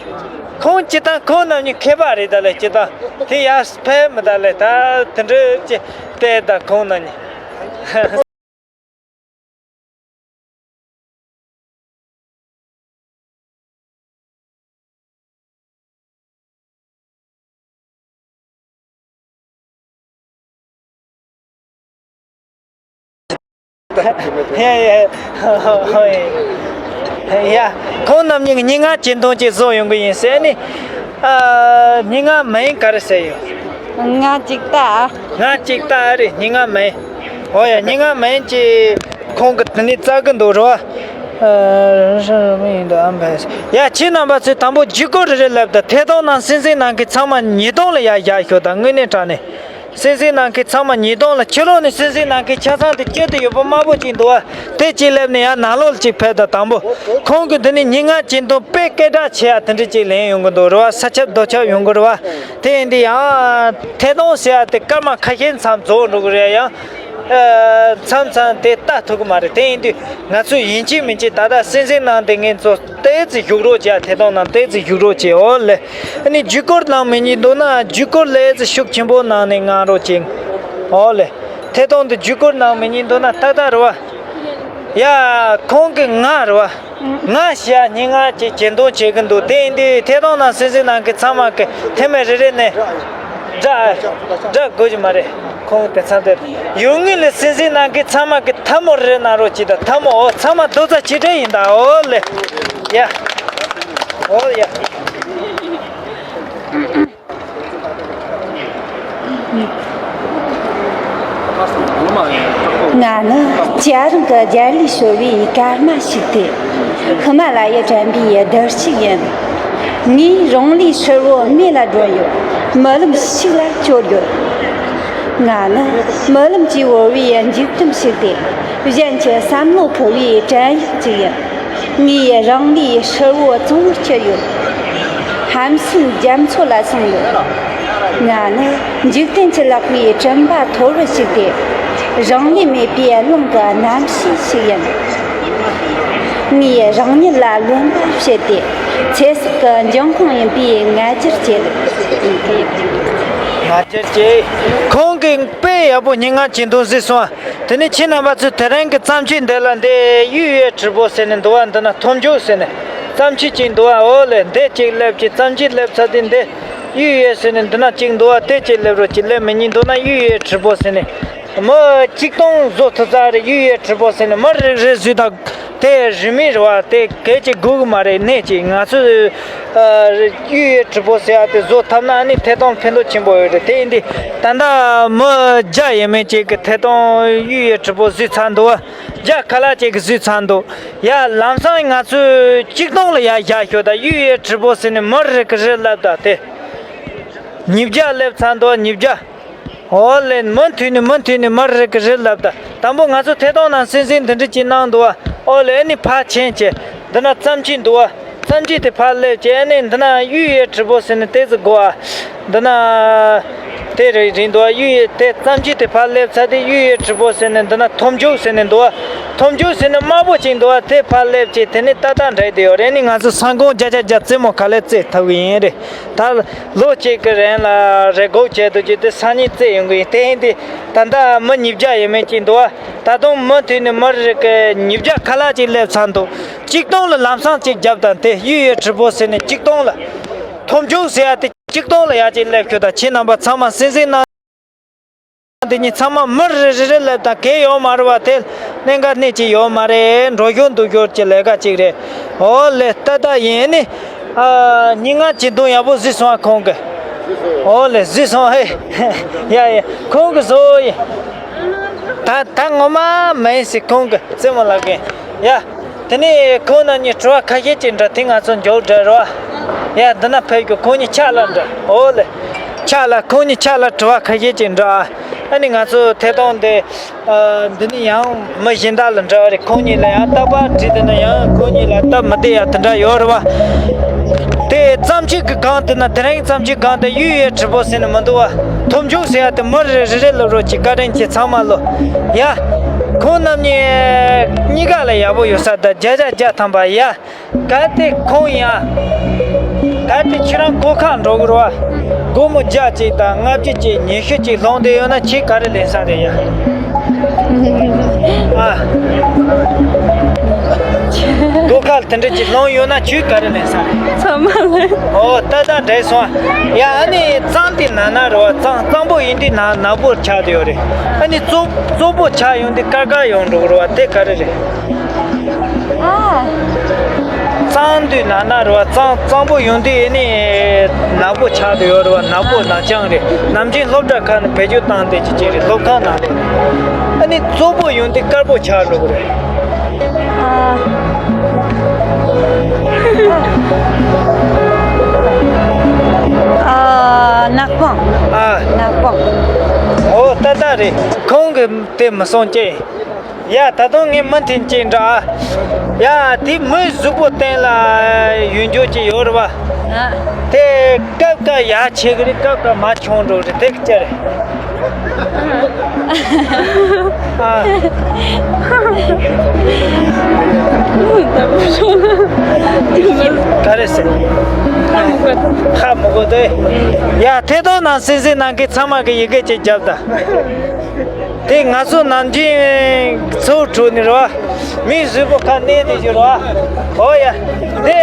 ཁོང་སྤྱིར་བཏང་ཁོང་རྣམ་གཉིས་མཁས་པ་རེད་ད་ལེ། སྤྱིར་བཏང་དེ་ཡར་ཕེབས་མི་ད་ལེ། ད་དེ་འདྲ་ཅིག་བལྟས་ད་ཁོང་རྣམ་གཉིས། ཡ་ཡ། ཡ། ཁོང་རྣམ་གཉིས་ཀྱིས་སྙན་ངག་གི་འདོན་ཅིག་བཟོ་ཡོང་གི་ཡིན་ཟེར་ནི། ཨ། སྙན་ངག་མིང་ག་རེ་ཟེར་ཡོད། ང་གཅིག་ལྟ། ང་གཅིག་ལྟ་རེད། སྙན་ངག་མིང་། ཨོ་ཡ། སྙན་ངག་མིང་ཅིག་ཁོང་གིས་དེ་ནས་བཙལ་གི་འདུག་རེད་བ། ཨ། ཡ། ཁྱེད་རྣམ་པ་ཚོས་དང་པོ་བརྒྱུད་སྐུར་རེ་རེ་ལབ་དང་། ཐད་གཏོང་ནང་གསན་གཟིགས་གནང་མཁན་ཚང་མ་ཉིས་སྟོང་ལ་ཡར་བཞག་ཤོག་དང་། དངོས་གནས་དྲང་གནས་གསན་གཟིགས་གནང་མཁན་ཚང་མ་ཉིས་སྟོང་ལ། ཕྱི་ལོགས་ནས་གསན་གཟིགས་གནང་མཁན་ཆ་ཚང་དེ་སྐྱིད་དུ་ཡོད་པ་དམར་པོ་ཅིག་འདུག་བ། དེ་གཅིག་ལབ་ནས་ཡར་ནང་ལོགས་ལ་གཅིག་ཕེབས་དང་། དང་པོ་ཁོང་གིས་འདི་ནས་སྙན་ངག་གི་འདོན་དཔེ་སྐད་གྲགས་ཆེ་ཡ་དེ་འདྲ་ཅིག་ལེན་ཡོང་གི་འདུག་རེད་བ། ས་ཁྱབ་རྡོ་ཁྱབ་ཡོང་གི་རེད་བ། དེ་ཡིན་དུས་ཡང་ཐད་གཏོང་ཟེར་ཡ་དེ་སྐར་མ་ཁ་ཤས་མཚམས་རྫོགས་འགྲོ་གི་རེད། ཡང་མཚམས་མཚམས་དེ་ལྟ་ཐུབ་གི་མ་རེད། དེ་ཡིན་དུས་ང་ཚོས་ཡིན་གཅིག་མིན་གཅིག་ད་ལྟ་གསན་གཟིགས་གནང་བསྡད་མཁན་ཚོ་ཏོག་ཙམ་བཞུགས་རོགས་བྱས། ཐད་གཏོང་ནང་ཏོག་ཙམ་བཞུགས་རོགས་བྱས། འོ་ལེ། ཨ་ནི་བརྒྱུད་སྐུར་གནང་མི་ཉན་འདུག་ན་བརྒྱུད་སྐུར་ལས་ཙི་ཤུགས་ཆེན་པོ་གནང་ནས་གནང་རོགས་བྱེད། འོ་ལེ། ཐད་གཏོང་དུ་བརྒྱུད་སྐུར་གནང་མི་ཉན་འདུག་ན་ཏག་ཏག་རེད་བ། ཡ། ཁོང་གིས་ང་རེད་བ། ང་ཞེས་སྙན་ངག་ཅིག་གྱེར་འདོན་བྱེད་ཀྱི་འདུག་དེ་ཡིན་དུས་ཐད་གཏོང་ནང་གསན་གཟིགས་གནང་མཁན་ཚང་མ་གིས་ཐེངས་མ་རེ་རེ་ནས་སྒྲ་སྒྲ་དགོས་ཀྱི་མ་རེད། ཁོང་དེ་ཚང་དེ་ཡོད་ངེས་ལ་གསན་གཟིགས་གནང་མཁན་ཚང་མ་གིས་ཐལ་མོ་རེ་རེ་གནང་རོགས་གྱིས་དང་། ཐལ་མོ། འོ། ཚང་མ་རྡོག་རྩ་གཅིག་སྒྲིལ་ཡིན་ད། འོ་ལེ། ཡ། འོ་ཡ། ང་ནི་རྒྱ་རིང་གི་རྒྱལ་ལས་ཤོར་བའི་སྐར་མ་ཞིག་སྟེ། ཧི་མ་ལ་ཡ་དྲན་པའི་རྡུལ་གཅིག་ཡིན། ངས་རང་ལུས་ཧྲིལ་བོ་མེ་ལ་སྒྲོན་ཡོད། རྨི་ལམ་ཞིག་ལ་བསྐྱོད་ཡོད། ང་ནི་རྨི་ལམ་གྱིས་བོར་བའི་འཇིག་རྟེན་ཞིག་སྟེ། གཞན་གྱི་བསམ་བློ་འཕུར་བའི་བྲན་གཡོག་ཅིག་ཡིན། ངའི་རང་ལུས་ཧྲིལ་བོ་གཙང་བོར་གྱུར་ཡོད། ཧམ་སེམས་རྒྱ་མཚོ་ལ་སོང་ཡོད། ང་ནི་འཇིག་རྟེན་གྱི་ལག་པའི་དྲན་པ་འཐོར་བུ་ཞིག་སྟེ། རང་ལུས་མེད་པའི་རླུང་གི་རྣམ་ཤེས་ཤིག་ཡིན། ངས་རང་ཉིད་ལ་རློམ་པ་བྱས་ཏེ། ཚེ་སྲོག་གི་འབྱུང་ཁུངས་ཡིན་པའི་ང་རྒྱལ་སྐྱེས། ང་རྒྱལ་སྐྱེས། ཁོང་གིས་དཔེ་ཡག་པོ་སྙན་ངག་ཅིག་འདོན་གཟིགས་སོང་། དེ་ནས་ཁྱེད་རྣམ་པ་ཚོས་དེ་རིང་གི་བརྩམས་ཆོས་འདི་ལ་འདི་གཡུ་ཡི་དྲིལ་བུ་ཟེར་ནས་འདུག་བ། འདི་ན་ཐོར་མཇུག་ཟེར་ནས་བརྩམས་ཆོས་ཅིག་འདུག་བ། འོ་ལེ། འདི་ཅིག་སླེབས་ཀྱི། བརྩམས་ཆོས་སླེབས་ཚར་དུས་འདི་གཡུ་ཡི་ཟེར་ནས་འདི་ན་ཅིག་འདུག་བ། དེ་ཅིག་སླེབས་རོགས་ཀྱི། སླེབས་མི་ཉན་འདུག་ན་གཡུ་ཡི་དྲིལ་བུ་ཟེར་ནས། མི་གཅིག་སྟོང་བཟོ་ཐུབ་ས་རེད། གཡུ་ཡི་དྲིལ་བུ་ཟེར་ནས་མི་རེ་རེ་བཟོས་དང་། དེ་རིན་མེད་རེད་བ། དེ་སྐད་ཅིག་དགོས་ཀྱི་མ་རེད། གནས་ཅིག་ང་ཚོས་ཨ་གཡུ་ཡི་དྲིལ་བུ་ཟེར་ཡ་དེ་བཟོ་ཐུབ་ན་ཨ་ནི་ཐད་གཏོང་ཕན་ཐོགས་ཆེན་པོ་ཡོད་རེད། དེ་ཡིན་དུས་ད་ལྟ་མི་བརྒྱ་ཡས་མས་ཅིག་གིས་ཐད་གཏོང་གཡུ་ཡི་དྲིལ་བུ་བཟོས་ཚར་འདུག་བ། བརྒྱ་ཁ་ལག་ཅིག་གིས་བཟོས་ཚར་འདུག། ཡ་ལམ་སང་ང་ཚོས་གཅིག་སྟོང་ལ་ཡར་བཞག་ཤོག་ད། གཡུ་ཡི་དྲིལ་བུ་ཟེར་ནས་མི་རེ་གིས་རེ་ལབ་ད། དེ་ཉིས་བརྒྱ་སླེབས་ཚར་འདུག། ཉིས་བརྒྱ། འོ་ལེ། མུ་མཐུད་ནས་མུ་མཐུད་ནས་མི་རེ་གིས་རེ་ལབ་ད། དང་པོ་ང་ཚོ་ཐད་གཏོང་ནང་གསན་གཟིགས་འདི་འདྲ་ཅིག་གནང་འདུག་བ། འོ་ལེ། ཨ་ནི་ཕར་ཕྱིན་བྱས་འདི་ན་བརྩམས་ཆོས་འདུག་བ། བརྩམས་ཆོས་དེ་ཕར་སླེབས་བྱས་ཨ་ནི་འདི་ན་གཡུ་ཡི་དྲིལ་བུ་ཟེར་ནས་དེ་ཚོ་དགོས་བ། འདི་ན་དེ་རེད་རེད་འདུག་བ། གཡུ་ཡི་དེ་བརྩམས་ཆོས་དེ་ཕར་སླེབས་ཚར་དུས་གཡུ་ཡི་དྲིལ་བུ་ཟེར་ནས་འདི་ན་ཐོར་མཇུག་ཟེར་ནས་འདུག་བ། ཐོར་མཇུག་ཟེར་ནས་དམར་པོ་ཅིག་འདུག་བ། དེ་ཕར་སླེབས་བྱས་དེ་ནས་ཏག་ཏག་འགྲིག་བསྡད་ཡོད་རེད། ཨ་ནི་ང་ཚོ་ས་ཁོངས་བརྒྱ་ཆ་བརྒྱ་རྩེད་མོ་ག་ལེར་རྩེ་ཐུབ་ཀྱི་ཡིན་རེད། ད་ལོ་གཅིག་གི་རིང་ལ་རེ་སྒུག་བྱས་འདུག་རྒྱུ་དེ་སང་ཉིན་རྩེ་ཡོང་གི་ཡིན། དེ་ཡིན་དུས་ད་ལྟ་མི་ཉིས་བརྒྱ་ཡས་མས་ཅིག་འདུག་བ། ད་དུང་མུ་མཐུད་ནས་མི་རེ་གིས་ཉིས་བརྒྱ་ཁ་ལག་ཅིག་སླེབས་ཚར་འདུག། གཅིག་སྟོང་ལ་ལམ་སང་ཅིག་བརྒྱབ་དང་། དེ་གཡུ་ཡི་དྲིལ་བུ་ཟེར་ནས་གཅིག་སྟོང་ལ། ཐོར་མཇུག་ཟེར་ཡ་དེ་གཅིག་སྟོང་ལ་ཡར་ཅིག་སླེབས་ཤོག་ད། ཁྱེད་རྣམ་པ་ཚང་མ་གསན་གཟིགས་གནང་། འདི་གཉིས་ཚང་མ་མི་རེ་རེ་རེ་ལབ་དང་། གལ་ཡོད་མ་རེད་བ། དེ་གནད་འགག་སྣེ་གཅིག་ཡོད་མ་རེད། འགྲོ་ཞོར་འདུག་ཞོར་གྱི་ལས་ཀ་ཅིག་རེད། འོ་ལེ། ཏག་ཏག་ཡིན། ཨ་ནི་ཨ་སྙན་ངག་ཅིག་འདོན་ཡག་པོ་གཟིགས་སོང་ཨ། ཁོང་གིས། འོ་ལེ། གཟིགས་སོང་། ཧེ། ཡ་ཡ། ཁོང་གིས་བཟོ་ཡི། ད་ད་ངོ་མ་མིན་ཟེར། ཁོང་གིས་རྩེད་མོ་ལབ་མཁན། ཡ། དེ་ནས་ཁོང་རྣམ་གཉིས་དྲི་བ་ཁ་ཤས་ཅིག་འདྲི། དེ་ང་ཚོ་མཇུག་སྒྲིལ་རོགས། ཡ། འདི་ན་ཕེབས་ཤོག། ཁོང་གཉིས་ཕྱག་ལ་འདྲི། འོ་ལེ། ཕྱག་ལ། ཁོང་གཉིས་ཕྱག་ལ་དྲི་བ་ཁ་ཤས་ཅིག་འདྲི་ཨ། ཨ་ནི་ང་ཚོ་ཐད་གཏོང་འདི་ཨ་འདི་ནི་ཡང་མི་གཞན་དག་ལ་འདྲི་བ་རེད། ཁོང་གཉིས་ལ་ཡང་རྟག་པར་དྲིས་བསྡད་ན་ཡང་ཁོང་གཉིས་ལ་སྟབས་མི་བདེ་ཡ་དེ་འདྲ་ཡོད་རེད་བ། དེ་བརྩམས་ཆོས་ཀྱི་སྒང་དེ་ན། དེ་རིང་བརྩམས་ཆོས་སྒང་དེ་གཡུ་ཡི་དྲིལ་བུ་ཟེར་ནས་མི་འདུག་བ། ཐོར་མཇུག་ཟེར་ཡ་དེ་མི་རེ་རེ་རེ་ལབ་རོགས་གྱིས། བཀའ་དྲིན་ཆེ། ཚང་མ་ལོ། ཡ། ཁོང་རྣམ་གཉིས་གཉིས་ཀ་ལ་ཡག་པོ་ཡོད་ས་ད། བརྒྱ་ཆ་བརྒྱ་ཐམ་པ་ཡ། གལ་ཏེ་ཁོང་ཡང་། གལ་ཏེ་ཁྱེད་རང་སྒོ་ཁར་འགྲོ་གི་རེད་བ། སྒོར་མོ་བརྒྱ་གཅིག་དང་ལྔ་བཅུ་གཅིག་ཉི་ཤུ་གཅིག་ལོངས་བསྡད་ཡོད་ན་ཁྱེད་ག་རེ་ལེན་ས་རེད་ཡ། ཨ། སྒོ་ཁར་དེ་འདྲ་གཅིག་ལོངས་ཡོད་ན་ཁྱོད་ག་རེ་ལེན་ས་རེད། ཚང་མ་ལེན། ཨོ། ཏག་ཏག་འགྲིག་སོང་། ཡ། ཨ་ནི་རྩང་དེ་ནག་ནག་རེད་བ། རྩང་གཙང་པོ་ཡིན་དུས་ནག་ནག་པོ་ཆགས་བསྡད་ཡོད་རེད། ཨ་ནི་བཙོག་བཙོག་པོ་ཆགས་ཡོང་དུས་དཀར་དཀར་ཡོང་འགྲོ་གི་རེད་བ། དེ་ག་རེ་རེད། ཨ། གཙང་དུས་ནག་ནག་རེད་བ། གཙང་གཙང་པོ་ཡོང་དུས་ཨ་ནི་ནག་པོ་ཆགས་བསྡད་ཡོད་རེད་བ། ནག་པོ་ནག་རྐྱང་རེད། ནམ་རྒྱུན་སློབ་གྲྭ་ཁག་ནས་བེད་སྤྱོད་བཏང་བསྡད་ཀྱི་ཅིག་རེད། སློབ་ཁང་ནང་ལོགས་ནས། ཨ་ནི་བཙོག་པོ་ཡོང་དུས་དཀར་པོ་ཆགས་འགྲོ་གི་རེད། ཨ། ཨ། ནག་པང་། ཨ། ནག་པང་། ཨོ། ཏག་ཏག་རེད། ཁོང་གིས་དེ་མི་སོང་ཅེས། ཡ། ད་དུང་ངས་མུ་མཐུད་ཅིག་འདྲི་ཨ། ཡ། དེ་མི་གཟུགས་པོ་སྟེང་ལ་ཡོད་འགྱོ་ཅིག་ཡོད་རེད་བ། ཨ། དེ་སྐབས་སྐབས་ཡར་ཆེ་གི་རེད། སྐབས་སྐབས་མར་ཆུང་འགྲོ་རེད། དེ་གི་ཅི་རེད། ཨ། ག་རེ་ཟེར། ཧ་མི་གོ་དེ། ཡ། ཐད་གཏོང་ནང་གསན་གཟིགས་གནང་མཁན་ཚང་མ་གིས་ཡི་གེ་ཅིག་རྒྱོབ་དང་། དེ་ང་ཚོ་ནམ་རྒྱུན་ཚོ་ཁྲོད་ནས་རེད་བ། མི་གཟུགས་པོ་ཁ་གནས་དེ་ཞིག་རེད་བ། ཨོ་ཡ། དེ་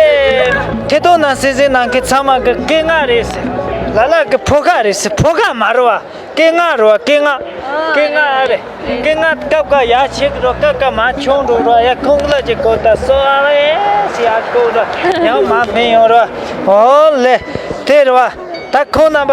ཐད་གཏོང་ནང་གསན་གཟིགས་གནང་མཁན་ཚང་མ་གི་སྐད་ངག་རེད་ཟེར། ལ་ལ་གི་ཕོ་ཁ་རེད་ཟེར། ཕོ་ཁ་མ་རེད་བ། སྐད་ངག་རེད་བ། སྐད་ངག། སྐད་ངག་རེད། སྐད་ངག་སྐབས་སྐབས་ཡར་ཆེ་གི་རེད། སྐབས་སྐབས་མར་ཆུང་འགྲོ་རེད་བ། ཡ། ཁོང་ལ་ཅིག་གོ་ད་སོ་ཨ་ཨེ་ཟེར་ཡར་གོ་རེད། ཡང་མར་འཕེན་ཡོང་རེད་བ། ཨོ་ལེ། དེ་རེད་བ། ད་ཁོང་རྣམ་པ།